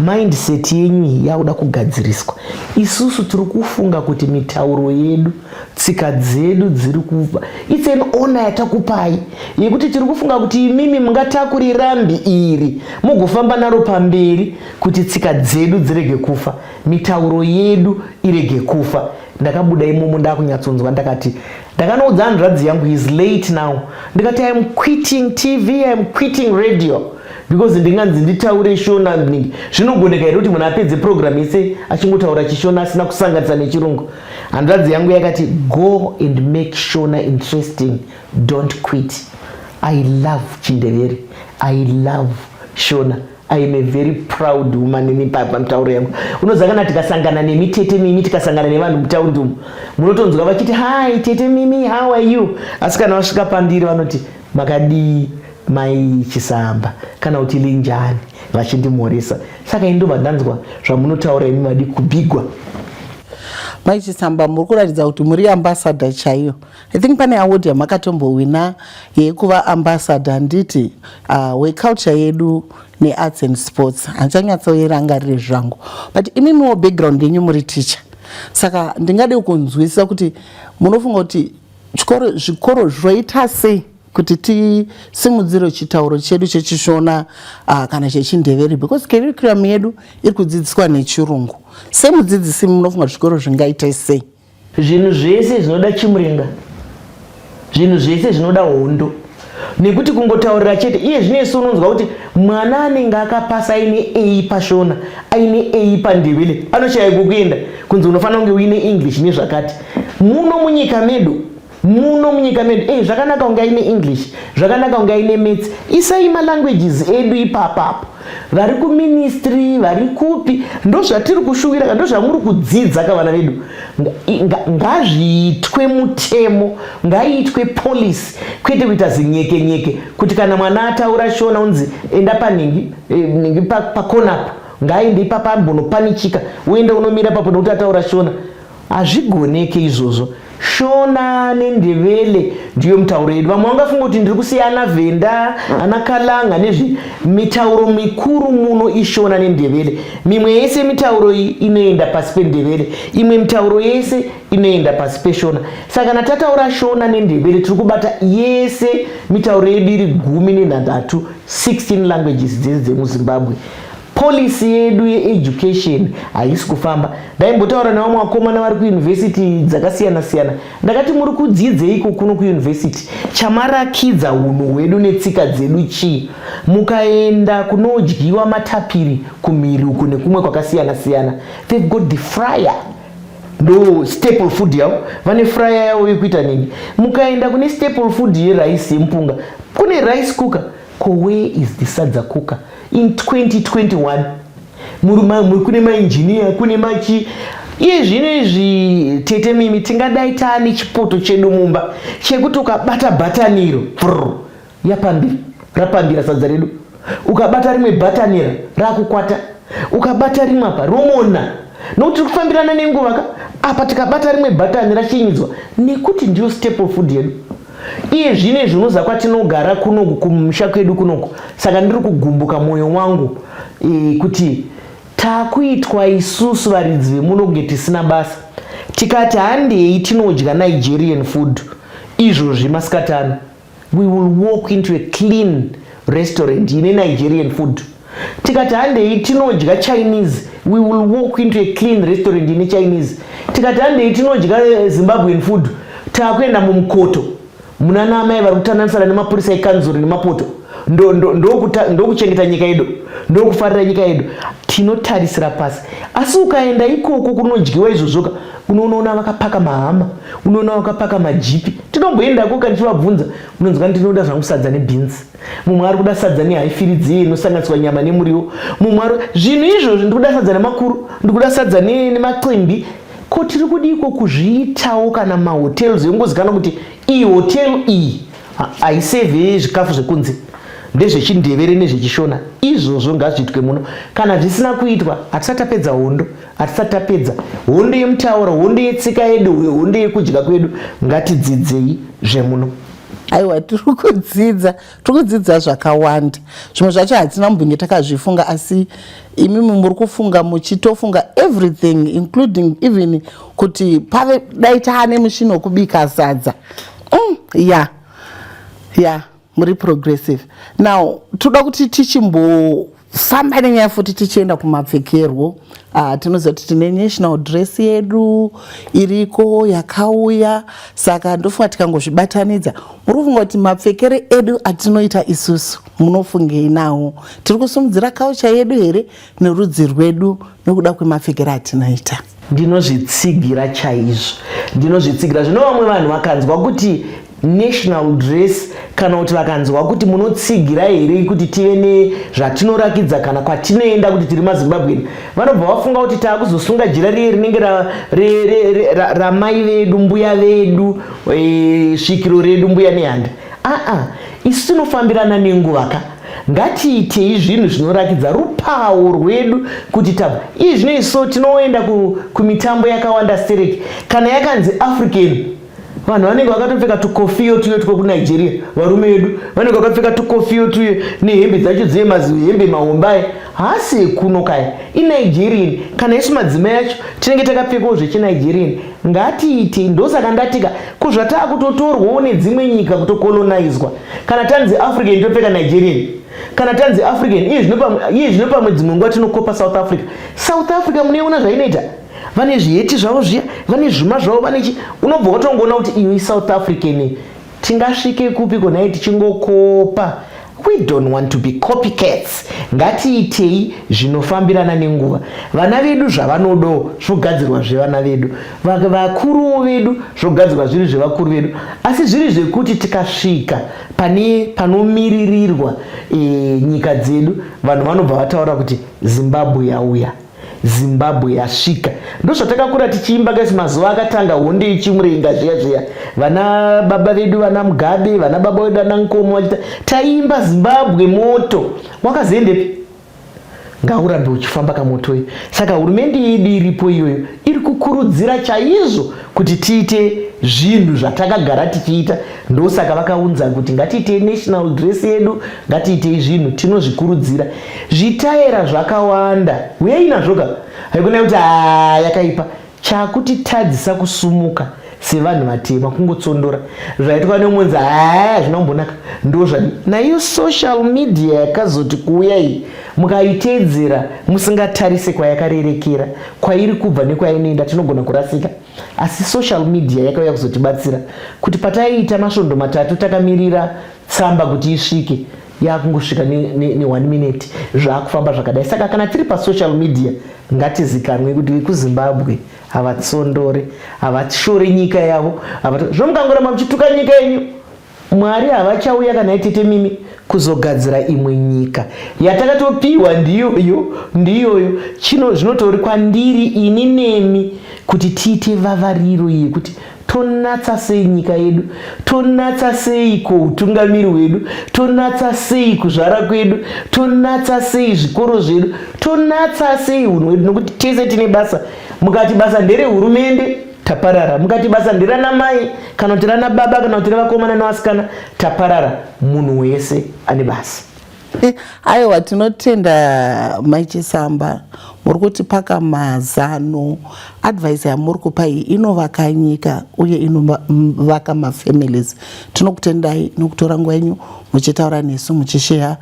Speaker 2: mindset yenyu iyi yakuda kugadziriswa. Isusu tiri kufunga kuti mitauro yedu, tsika dzedu dziri kufa. It's an honor yatakupai yekuti tiri kufunga kuti imimi mungatakuri rambi iri mugofamba naro pamberi kuti tsika dzedu dzirege kufa, mitauro yedu irege kufa. Ndakabuda imomo ndakunyatsonzwa, ndakati ndakanoudza hanzvadzi yangu, is late now, ndikati I am quitting TV, I am quitting radio, because ndinganzi nditaure Shona ningi zvinogoneka here kuti munhu apedze program yese achingotaura chiShona asina kusanganisa nechirungu? Hanzvadzi yangu yakati, go and make Shona interesting, don't quit. I love chiNdevere, I love Shona. I am a very proud woman ini pamutauro yangu. Unoziva kana tikasangana nemi tete mimi, tikasangana nevanhu mutaundi umu, munotonzwa vachiti, hi tete Mimi, how are you? Asi kana vasvika pandiri vanoti, makadii mai Chisamba, kana kuti linjani, vachindimhoresa. Saka indobva ndanzwa zvamunotaura imi madi kubhigwa.
Speaker 1: Mai Chisamba, muri kuratidza kuti muri ambassador chaiyo. I think pane award yamakatombowina yekuva ambassador, handiti, weculture yedu nearts and sports? Handichanyatsoirangarire zvangu, but imimiwo background yenyu muri teacher, saka ndingade kunzwisisa kuti munofunga kuti zvikoro zvoita sei kuti tisimudzire chitauro chedu chechiShona kana chechiNdevere, because curriculum yedu iri kudzidziswa nechirungu. Semudzidzisi, munofunga zvikoro zvingaita sei?
Speaker 2: Zvinhu zvese zvinoda chimurenga, zvinhu zvese zvinoda hondo, nekuti kungotaurira chete iye zvino isu unonzwa kuti mwana anenge akapasa aine A paShona, aine A paNdevele, anoshaya kwekuenda, kunzi unofanira kunge uine English nezvakati. Muno munyika medu, muno munyika medu, zvakanaka kunge aine English, zvakanaka kunge aine maths. Isai malanguages edu ipapapo. Vari kuministry, vari kupi, ndo zvatiri kushuwira, ndo zvamuri kudzidza kavana vedu. Ngazviitwe mutemo, ngaiitwe policy, kwete kuita zinyeke nyeke kuti kana mwana ataura Shona unzi enda panhingi nhingi pakonapo, ngaaende ipapa ambonopanichika, uende unomira papo nekuti ataura Shona. Hazvigoneke izvozvo. Shona neNdevele ndiyo mitauro yedu. Vamwe vangafunga kuti ndiri kusiya ana Vhenda, ana Kalanga nezvi. Mitauro mikuru muno iShona neNdevele. Mimwe yese mitauro iyi inoenda pasi peNdevele, imwe mitauro yese inoenda pasi peShona. Saka kana tataura Shona neNdevele, tiri kubata yese mitauro yedu iri 16, 16 languages dzese dzemuZimbabwe. Policy yedu yeeducation haisi kufamba. Ndaimbotaura nevamwe vakomana vari kuyunivhesiti dzakasiyana siyana, ndakati muri kudzidzeiko kuno kuyunivhesiti? Chamarakidza unhu hwedu netsika dzedu chii? Mukaenda kunodyiwa matapiri kumhiri uku nekumwe kwakasiyana siyana, they've got the fryer, ndo staple food yavo. Vane fryer yavo yekuita nini. Mukaenda kune staple food yerice, yemupunga, kune rice cooker. Ko where is the sadza cooker in 2021? Muri kune mainjiniya, kune machi iye zvino izvi, tete mimi, tingadai taane chipoto chedu mumba chekuti ukabata bhataniro prr, yapambira, rapambira sadza redu. Ukabata rimwe bhatanira, rakukwata. Ukabata rimwe apa, romona, nokuti tiri kufambirana nenguva ka. Apa tikabata rimwe bhatani, rachinyidzwa, nekuti ndiyo staple food yedu. Iye zvino izvi unoziva kwatinogara kunoku, kumusha kwedu kunoku. Saka ndiri kugumbuka mwoyo wangu kuti takuitwa isusu varidzi vemuno kunge tisina basa. Tikati handei tinodya Nigerian food izvozvi masikati ano. We will walk into a clean restaurant ine Nigerian food. Tikati handei tinodya Chinese, we will walk into a clean restaurant ine Chinese. Tikati handei tinodya Zimbabwean food, taakuenda mumukoto munana amai vari kutandanisana nemapurisa ekanzuro nemapoto. Ndokuchengeta nyika yedu, ndokufarira nyika yedu, tinotarisira pasi. Asi ukaenda ikoko kunodyiwa izvozvoka, unonoona vakapaka mahama, unoona vakapaka majipi. Tinomboendako kana tichivabvunza, unonzwa, "Ndinoda zvangu sadza nebhinzi." Mumwe ari kuda sadza nehaifiridzi inosanganiswa nyama nemuriwo. Mumwe ari zvinhu izvozvi, "Ndikuda sadza nemakuru, ndikuda sadza nemacimbi." Ko tiri kudiko kuzviitawo kana mahotels yongozikanwa kuti iyi hotel iyi haisevhe zvikafu zvekunze, ndezvechindevere nezvechishona? Izvozvo ngazviitwe muno. Kana zvisina kuitwa, hatisati tapedza hondo, hatisati tapedza hondo yemutauro, hondo yetsika yedu, hondo yekudya kwedu. Ngatidzidzei zvemuno.
Speaker 1: Aiwa, tiri kudzidza, tiri kudzidza zvakawanda. Zvimwe zvacho hatina mumbinge takazvifunga, asi imimi muri kufunga, muchitofunga everything, including even kuti pave dai taane mushini wekubika sadza. Ya, muri progressive. Now toda kuti tichimbofamba nenyaya futi, tichienda kumapfekerwo. Tinoziva kuti tine national dress yedu iriko yakauya, saka ndofunga tikangozvibatanidza, muri kufunga kuti mapfekero edu atinoita isusu, munofungei nawo? Tiri kusimudzira culture yedu here nerudzi rwedu nekuda kwemapfekero atinoita?
Speaker 2: Ndinozvitsigira chaizvo, ndinozvitsigira. Zvino vamwe vanhu vakanzwa kuti national dress, kana kuti vakanzwa kuti munotsigira here kuti tive nezvatinorakidza kana kwatinoenda kuti tiri maZimbabweni, vanobva vafunga kuti taakuzosunga jira riye rinenge ramai vedu, mbuya vedu, svikiro redu, Mbuya Nehanda. Aa, isu tinofambirana nenguva ka. Ngatiitei zvinhu zvinorakidza rupawo rwedu kuti tabva. Iye zvino iso tinoenda kumitambo yakawanda stereki. Kana yakanzi African, vanhu vanenge vakatopfeka tukofiyo tuyo twekuNigeria. Varume vedu vanenge vakapfeka tukofiyo tuyo nehembe dzacho dziye, mazihembe mahombaye, haasi ekuno kaya, iNigerian. Kana isu madzimai acho tinenge takapfekawo zvechiNigerian. Ngatiitei. Ndosaka ndatika kuzvataakutotorwawo nedzimwe nyika, kutokolonizwa. Kana tanzi African, topfeka Nigerian. Kana tanzi African, iye zvino pamwe dzimwe nguva tinokopa South Africa. South Africa munoiona zvainoita, vane zviheti zvavo zviya, vane zvuma zvavo, vane chi, unobva watongoona kuti iyo iSouth African. Tingasvike kupi konai tichingokopa? We don't want to be copycats. Ngatiitei zvinofambirana nenguva. Vana vedu zvavanodawo zvogadzirwa zvevana vedu, vakuruwo vedu zvogadzirwa zviri zvevakuru vedu, asi zviri zvekuti tikasvika pane panomiririrwa nyika dzedu, vanhu vanobva vataura kuti Zimbabwe yauya, Zimbabwe yasvika. Ndozvatakakura tichiimba kasi mazuva akatanga hondo yechimurenga zviya zviya, vana baba vedu, vana Mugabe, vana baba vedu, vana Nkomo vachita, taiimba "Zimbabwe moto wakazoendepi?" Ngaurambe uchifamba kamotoyo. Saka hurumende yedu iripo iyoyo iri kukurudzira chaizvo kuti tiite zvinhu zvatakagara tichiita. Ndosaka vakaunza kuti ngatiitei national dress yedu, ngatiitei zvinhu. Tinozvikurudzira. Zvitaira zvakawanda, uyai nazvo ka. Haikona kuti haa, yakaipa. Chakutitadzisa kusumuka sevanhu vatema kungotsondora zvaitwa nemunzi, haa, hazvina kumbonaka. Ndo zvadi naiyo social media yakazoti kuuya iyi, mukaiteedzera musingatarise kwayakarerekera, kwairi kubva nekwainoenda, tinogona kurasika. Asi social media yakauya kuzotibatsira kuti pataiita masvondo 3 takamirira tsamba kuti isvike, yakungosvika ne1 minute. Zvaakufamba zvakadai. Saka kana tiri pasocial media, ngatizikanwe kuti vekuZimbabwe havatsondore, havashore nyika yavo. Zvomukangoramba muchituka nyika yenyu, Mwari havachauya kana itete mimi kuzogadzira imwe nyika yatakatopiwa. Ndiyoyo, ndiyoyo. Chino zvinotori kwandiri ini nemi kuti tiite vavariro yekuti tonatsa sei nyika yedu, tonatsa sei kuutungamiri hwedu, tonatsa sei kuzvara kwedu, tonatsa sei zvikoro zvedu, tonatsa sei unhu hwedu, nokuti tese tine basa. Mukati basa nderehurumende, taparara. Mukati basa nderana mai, kana kuti rana baba, kana kuti revakomana nevasikana, taparara. Munhu wese ane basa.
Speaker 1: Aiwa, tinotenda Mai Chisamba. Muri kutipaka mazano. Advice yamuri kupa iyi inovaka nyika uye inovaka mafamilies. Tinokutendai nokutora nguva yenyu muchitaura nesu, muchisheya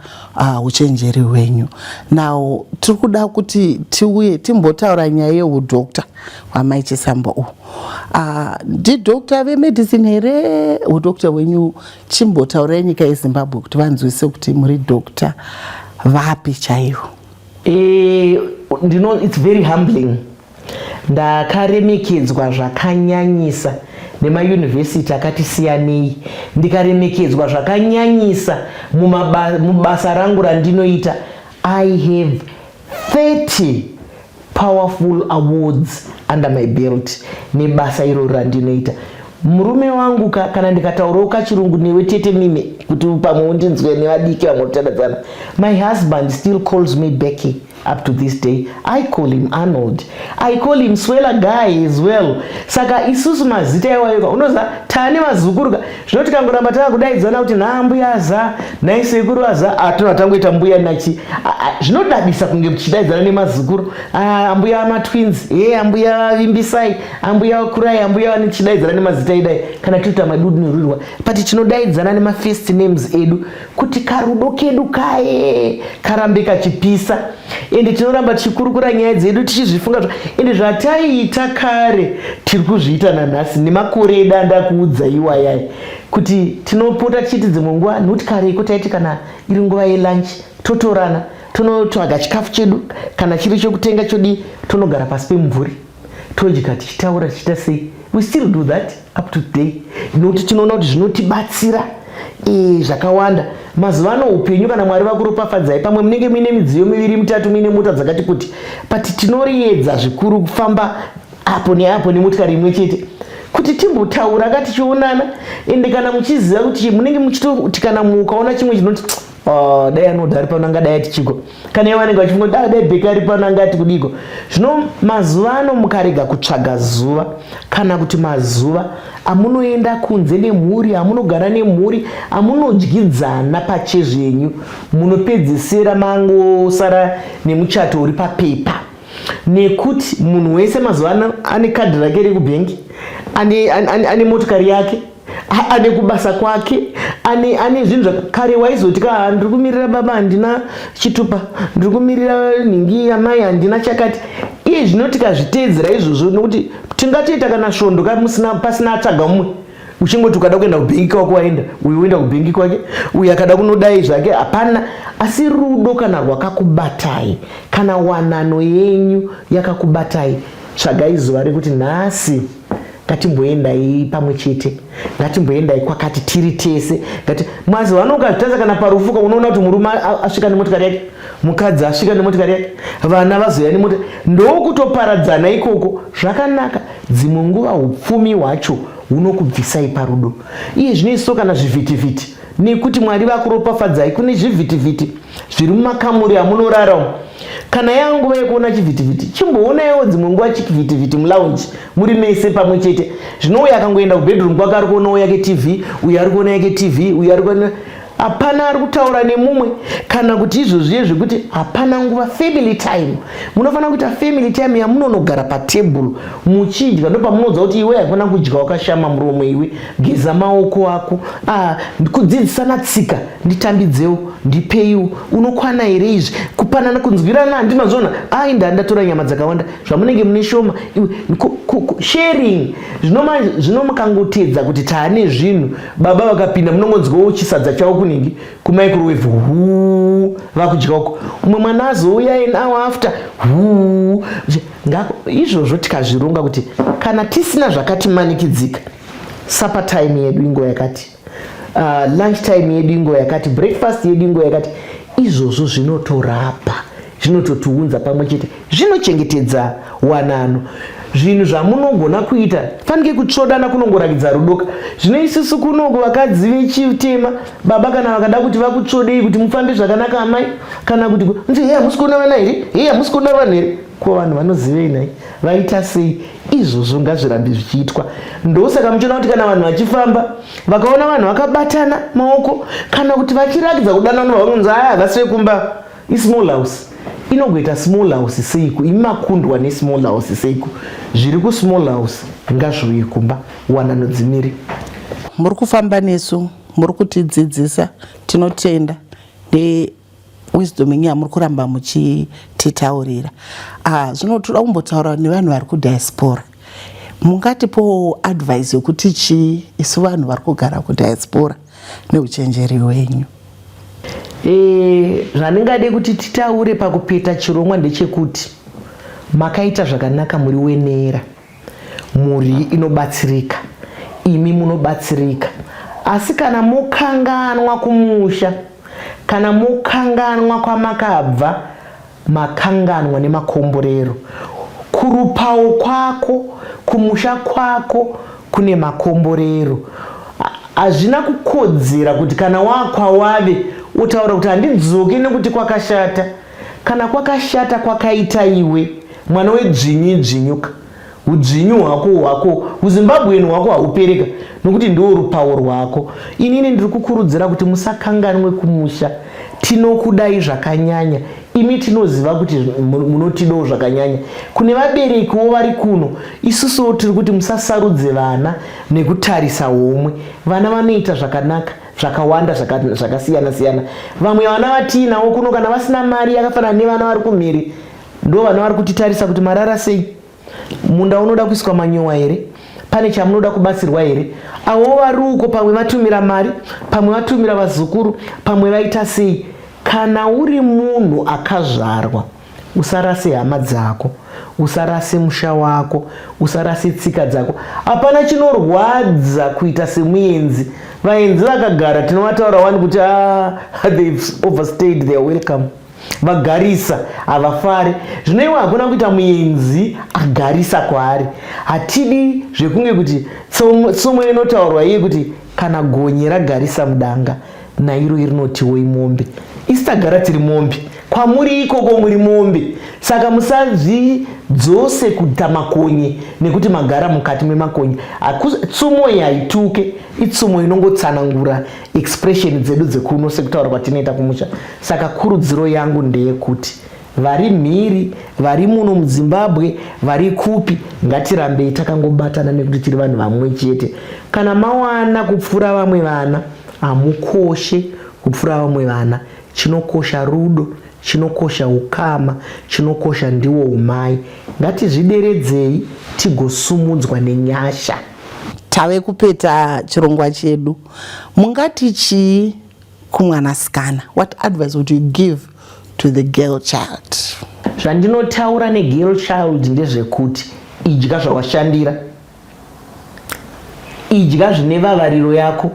Speaker 1: uchenjeri hwenyu. Now tiri kuda kuti tiuye timbotaura nyaya yeudoctor hwamai Chisamba uhu. Ndidoctor vemedicine here udoctor hwenyu? Chimbotaurai nyika yeZimbabwe kuti vanzwise kuti muri doctor vapi chaivo.
Speaker 2: Ndino it's very humbling. Ndakaremekedzwa zvakanyanyisa nemayunivhesiti akati siyanei, ndikaremekedzwa zvakanyanyisa mubasa rangu randinoita. I have 30 powerful awards under my belt nebasa iroro randinoita. Murume wangu kana ndikataurawo kachirungu newe, tete Mime, kuti pamwe undinzwe nevadiki vamwe kutandadzana, my husband still calls me Becky up to this day. I call him Arnold, I call him Swella Guy as well. Saka isusu mazita iwayoka, unoziva taane mazukuruka. Zvino tikangoramba tava kudaidzana kuti nhaambuya aza, nhai sekuru aza, atona tangoita mbuya nachi. Zvinodadisa kunge tichidaidzana nemazukuru, ambuya amatwins e, ambuya Vimbisai, ambuya Kurai, ambuya vane, tichidaidzana nemazita idai kana tiri madudunhurirwa, but tinodaidzana nemafirst names edu kuti karudo kedu kaye karambe kachipisa. Ende tinoramba tichikurukura nyaya dzedu, tichizvifunga. Ende zvataiita kare tiri kuzviita nanhasi nemakore edu andakuudza iwayai, kuti tinopota tichiti dzimwe nguva, nokuti kareko taiti kana iri nguva yelunch totorana, tonotsvaga chikafu chedu, kana chiri chokutenga chodii, tonogara pasi pemumvuri, todya tichitaura, tichiita sei. We still do that up to today, nokuti tinoona kuti zvinotibatsira zvakawanda. Mazuva ano upenyu, kana Mwari vakuropafadzai, pamwe munenge muine midziyo miviri, mitatu, muine mota dzakati kuti, but tinoriedza zvikuru kufamba apo neapo nemotikari imwe chete kuti timbotaura ka, tichionana. Ende kana muchiziva kuti munenge muchitoti kana mukaona chimwe chinoti, "Ah, dai anodha ari pano, angadai atichiko," kana ivo vanenge vachifunga kuti, "Dai Bheka ari pano, angati kudiko." Zvino mazuva ano mukarega kutsvaga zuva kana kuti mazuva amunoenda kunze nemhuri, amunogara nemhuri, amunodyidzana pachezvenyu, munopedzisira mangosara nemuchato uri papepa, nekuti munhu wese mazuva ano ane kadhi rake rekubhengi, ane motokari yake, ane kubasa kwake, ane zvinhu. Kare waizoti ka, "Ndiri kumirira baba, handina chitupa, ndiri kumirira nhingi yamai, handina chakati." Iye zvino tikazviteedzera izvozvo, nokuti tingatoita kana svondo kamusina pasina atsvaga mumwe, uchingoti ukada kuenda kubhengi kwako waenda, uyu woenda kubhengi kwake, uyu akada kunodai zvake, hapana. Asi rudo kana rwakakubatai, kana wanano yenyu yakakubatai, tsvagai zuva rekuti nhasi ngatimboendai pamwe chete, ngatimboendai kwakati tiri tese. Ngati mazuva ano ukazvitarisa, kana parufuka, unoona kuti murume asvika nemotikari yake, mukadzi asvika nemotikari yake, vana vazoya nemota, ndokutoparadzana ikoko. Zvakanaka, dzimwe nguva upfumi hwacho hunokubvisai parudo. Iye zvino isu kana zvivhitivhiti, nekuti Mwari vakuropafadzai, kune zvivhitivhiti zviri mumakamuri amunorara umu. Kana yanguva yekuona chivhitivhiti, chimboonaiwo dzimwe nguva chivhitivhiti mulounge muri mese pamwe chete. Zvino uyo akangoenda kubedroom kwake, ari kuonawo yake TV, uyo ari kuona yake TV, uyo ari kuona, hapana ari kutaura nemumwe. Kana kuti izvozviye zvekuti hapana nguva, family time, munofanira kuita family time yamunonogara patebhuru muchidya. Ndopamunoudza kuti, "Iwe haikona kudya wakashama muromo, iwe geza maoko ako." Ah, kudzidzisana tsika, "Nditambidzewo, ndipeiwo, unokwana here izvi?" Kupanana, kunzwirana, "Handinazvona, ai, ndandatora nyama dzakawanda, zvamunenge mune shoma iwe." Sharing. Zvino manje, zvino mukangotedza kuti taane zvinhu, baba vakapinda, munongonzwawo chisadza chavo kunhingi kumicrowave, huu, vakudya uko. Umwe mwana azouya an hour after, huu. Izvozvo tikazvironga kuti kana tisina zvakatimanikidzika, supper time yedu inguva yakati, lunch time yedu inguva yakati, breakfast yedu inguva yakati, izvozvo zvinotorapa, zvinototiunza pamwe chete, zvinochengetedza wanano. Zvinhu zvamunogona kuita, fanike kutsvodana kunongorakidza rudoka. Zvino isusu kunoko vakadzi vechitema, baba kana vakada kuti vakutsvodei kuti mufambe zvakanaka, amai, kana kuti nzi, "He, hamusi kuona vana here? He, hamusi kuona vanhu here?" Ko vanhu vanozivei nai? Vaita sei? Izvozvo ngazvirambe zvichiitwa. Ndosaka muchiona kuti kana vanhu vachifamba, vakaona vanhu vakabatana maoko kana kuti vachirakidza kudanana, vakunzi, "Aya havasi vekumba, ismall house." Inogoita small house seiko? Imi makundwa nesmall house seiko? Zviri kusmall house ngazviuye kumba, wanano dzimiri.
Speaker 1: Muri kufamba nesu, muri kutidzidzisa, tinotenda newisdom yenyu yamuri kuramba muchititaurira. Ah, zvino toda kumbotaura nevanhu vari kudiaspora. Mungatipowo advice yokuti chii isu vanhu vari kugara kudiaspora neuchenjeri hwenyu?
Speaker 2: Zvandingade kuti titaure pakupeta chirongwa ndechekuti makaita zvakanaka muri wenera, mhuri inobatsirika, imi munobatsirika, asi kana mokanganwa kumusha, kana mokanganwa kwamakabva, makanganwa nemakomborero. Kurupawo kwako, kumusha kwako kune makomborero. Hazvina kukodzera kuti kana wakwawave utaura kuti handidzoki nekuti kwakashata. Kana kwakashata kwakaita iwe, mwana wedzvinyu idzvinyuka. Udzvinyu hwako hwako, uZimbabwean hwako haupereka nokuti ndiwo rupawo rwako. Inini ndiri kukurudzira kuti musakanganwe kumusha. Tinokudai zvakanyanya. Imi tinoziva kuti munotidawo zvakanyanya. Kune vaberekiwo vari kuno, isusuwo tiri kuti musasarudze vana nekutarisa homwe. Vana vanoita zvakanaka zvakawanda zvakasiyana siyana. Vamwe vana vatiinawo kuno kana vasina mari yakafanana nevana vari kumhiri, ndo vana vari kutitarisa kuti marara sei, munda unoda kuiswa manyowa here, pane chamunoda kubatsirwa here. Avo vari uko pamwe vatumira mari, pamwe vatumira vazukuru, pamwe vaita sei. Kana uri munhu akazvarwa, usarase hama dzako, usarase musha wako, usarase tsika dzako. Hapana chinorwadza kuita semuenzi. Vaenzi vakagara tinovataura wani kuti they've overstayed their welcome, vagarisa, havafari. Zvino iwe hakuna kuita muenzi agarisa kwaari. Hatidi zvekunge kuti tsumo inotaurwa iye kuti kana gonye ragarisa mudanga, nairo irinotiwo imombe. Isi tagara tiri mombe, kwamuri ikoko muri mombe. Saka musazvidzose kuita makonye nekuti magara mukati memakonye. Tsumo iyi haituke, itsumo inongotsanangura expression dzedu dzekuno sekutaura kwatinoita kumusha. Saka kurudziro yangu ndeyekuti vari mhiri, vari muno muZimbabwe, vari kupi, ngatirambei takangobatana nekuti tiri vanhu vamwe chete. Kana mawana kupfuura vamwe vana, hamukoshe kupfuura vamwe vana. Chinokosha rudo, chinokosha ukama, chinokosha ndiwo umai. Ngatizvideredzei tigosumudzwa nenyasha.
Speaker 1: Tave kupeta chirongwa chedu. Mungati chii kumwanasikana? What advice would you give to the girl child?
Speaker 2: Zvandinotaura negirl child ndezvekuti idya zvawashandira, idya zvine vavariro yako,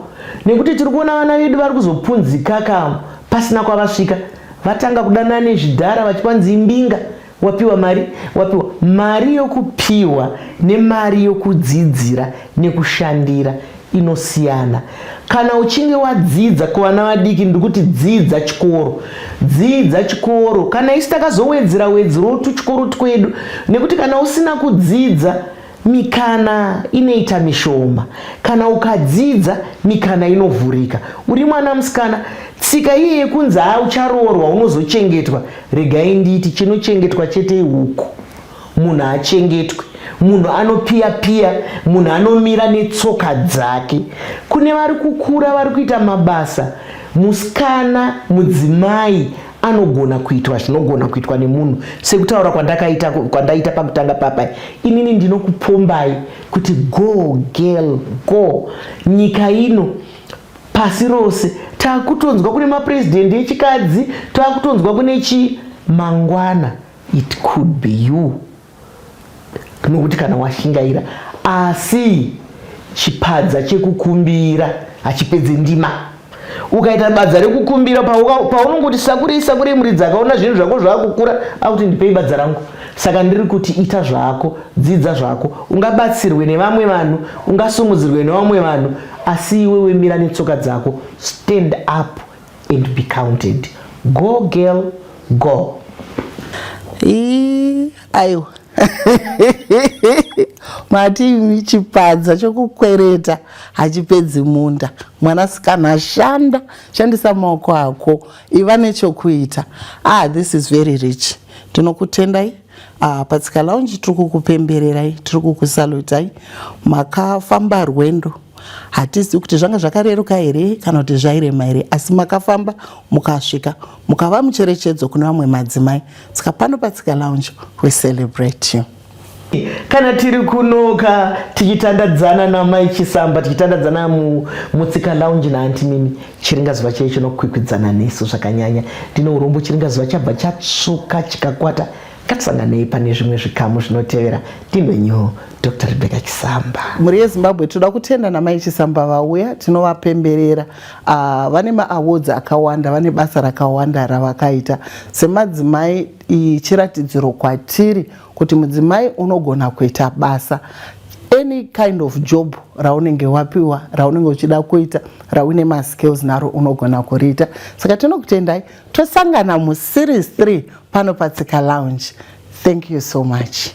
Speaker 2: nekuti tiri kuona vana vedu vari kuzopunzika kamo pasina kwavasvika. Vatanga kudanana nezvidhara vachipanzi imbinga, wapiwa mari, wapiwa mari. Yokupiwa nemari yokudzidzira nekushandira inosiyana. Kana uchinge wadzidza, kuvana vadiki ndikuti dzidza chikoro, dzidza chikoro. Kana isi takazowedzera wedzerawo tuchikoro twedu, nekuti kana usina kudzidza mikana inoita mishoma. Kana ukadzidza mikana inovhurika. Uri mwana musikana, tsika iye yekunzi haa ucharoorwa unozochengetwa, regai nditi chinochengetwa chete ihuku. Munhu haachengetwi, munhu anopiya piya, munhu anomira netsoka dzake. Kune vari kukura vari kuita mabasa, musikana mudzimai anogona kuitwa zvinogona kuitwa nemunhu. Sekutaura kwandakaita kwandaita pakutanga papai, inini ndinokupombai kuti go girl go. Nyika ino, pasi rose takutonzwa kune mapurezidendi echikadzi, takutonzwa kune chii. Mangwana it could be you, nokuti kana washingaira. Asi chipadza chekukumbira hachipedze ndima. Ukaita badza rekukumbira, paunongoti sakurei sakurei, muridzi akaona zvinhu zvako zvakukura akuti ndipei badza rangu. Saka ndiri kuti ita zvako, dzidza zvako. Ungabatsirwe nevamwe vanhu, ungasumudzirwe nevamwe vanhu, asi iwewe mira netsoka dzako. Stand up and be counted. Go girl, go.
Speaker 1: Aiwa. Mati chipadza chokukwereta hachipedzi munda. Mwanasikana, shanda, shandisa maoko ako, iva nechokuita. Ah, this is very rich. Tinokutendai. PaTsika Lounge tiri kukupembererai, tiri kukusalutai. Makafamba rwendo, hatizi kuti zvanga zvakareruka here kana kuti zvairema here, asi makafamba mukasvika, mukava mucherechedzo kune vamwe madzimai. Saka pano paTsika Lounge we celebrate you.
Speaker 2: Kana tiri kunoka tichitandadzana naMai Chisamba, tichitandadzana muTsika Lounge naAunty Mimi, chiringazuva chaicho chinokwikwidzana nesu zvakanyanya. Ndine urombo, chiringazuva chabva chatsvuka chikakwata. Ngatisanganei pane zvimwe zvikamu zvinotevera. Ndinwenyu Dr Rebecca Chisamba.
Speaker 1: Mhuri yeZimbabwe, toda kutenda naMai Chisamba vauya. Tinovapemberera. Vane maawards akawanda, vane basa rakawanda ravakaita semadzimai. Chiratidziro kwatiri kuti mudzimai unogona kuita basa, any kind of job raunenge wapiwa, raunenge uchida kuita, rauine maskills naro, unogona kuriita. Saka tinokutendai, tosangana museries 3 pano paTsika Lounge. Thank you so much.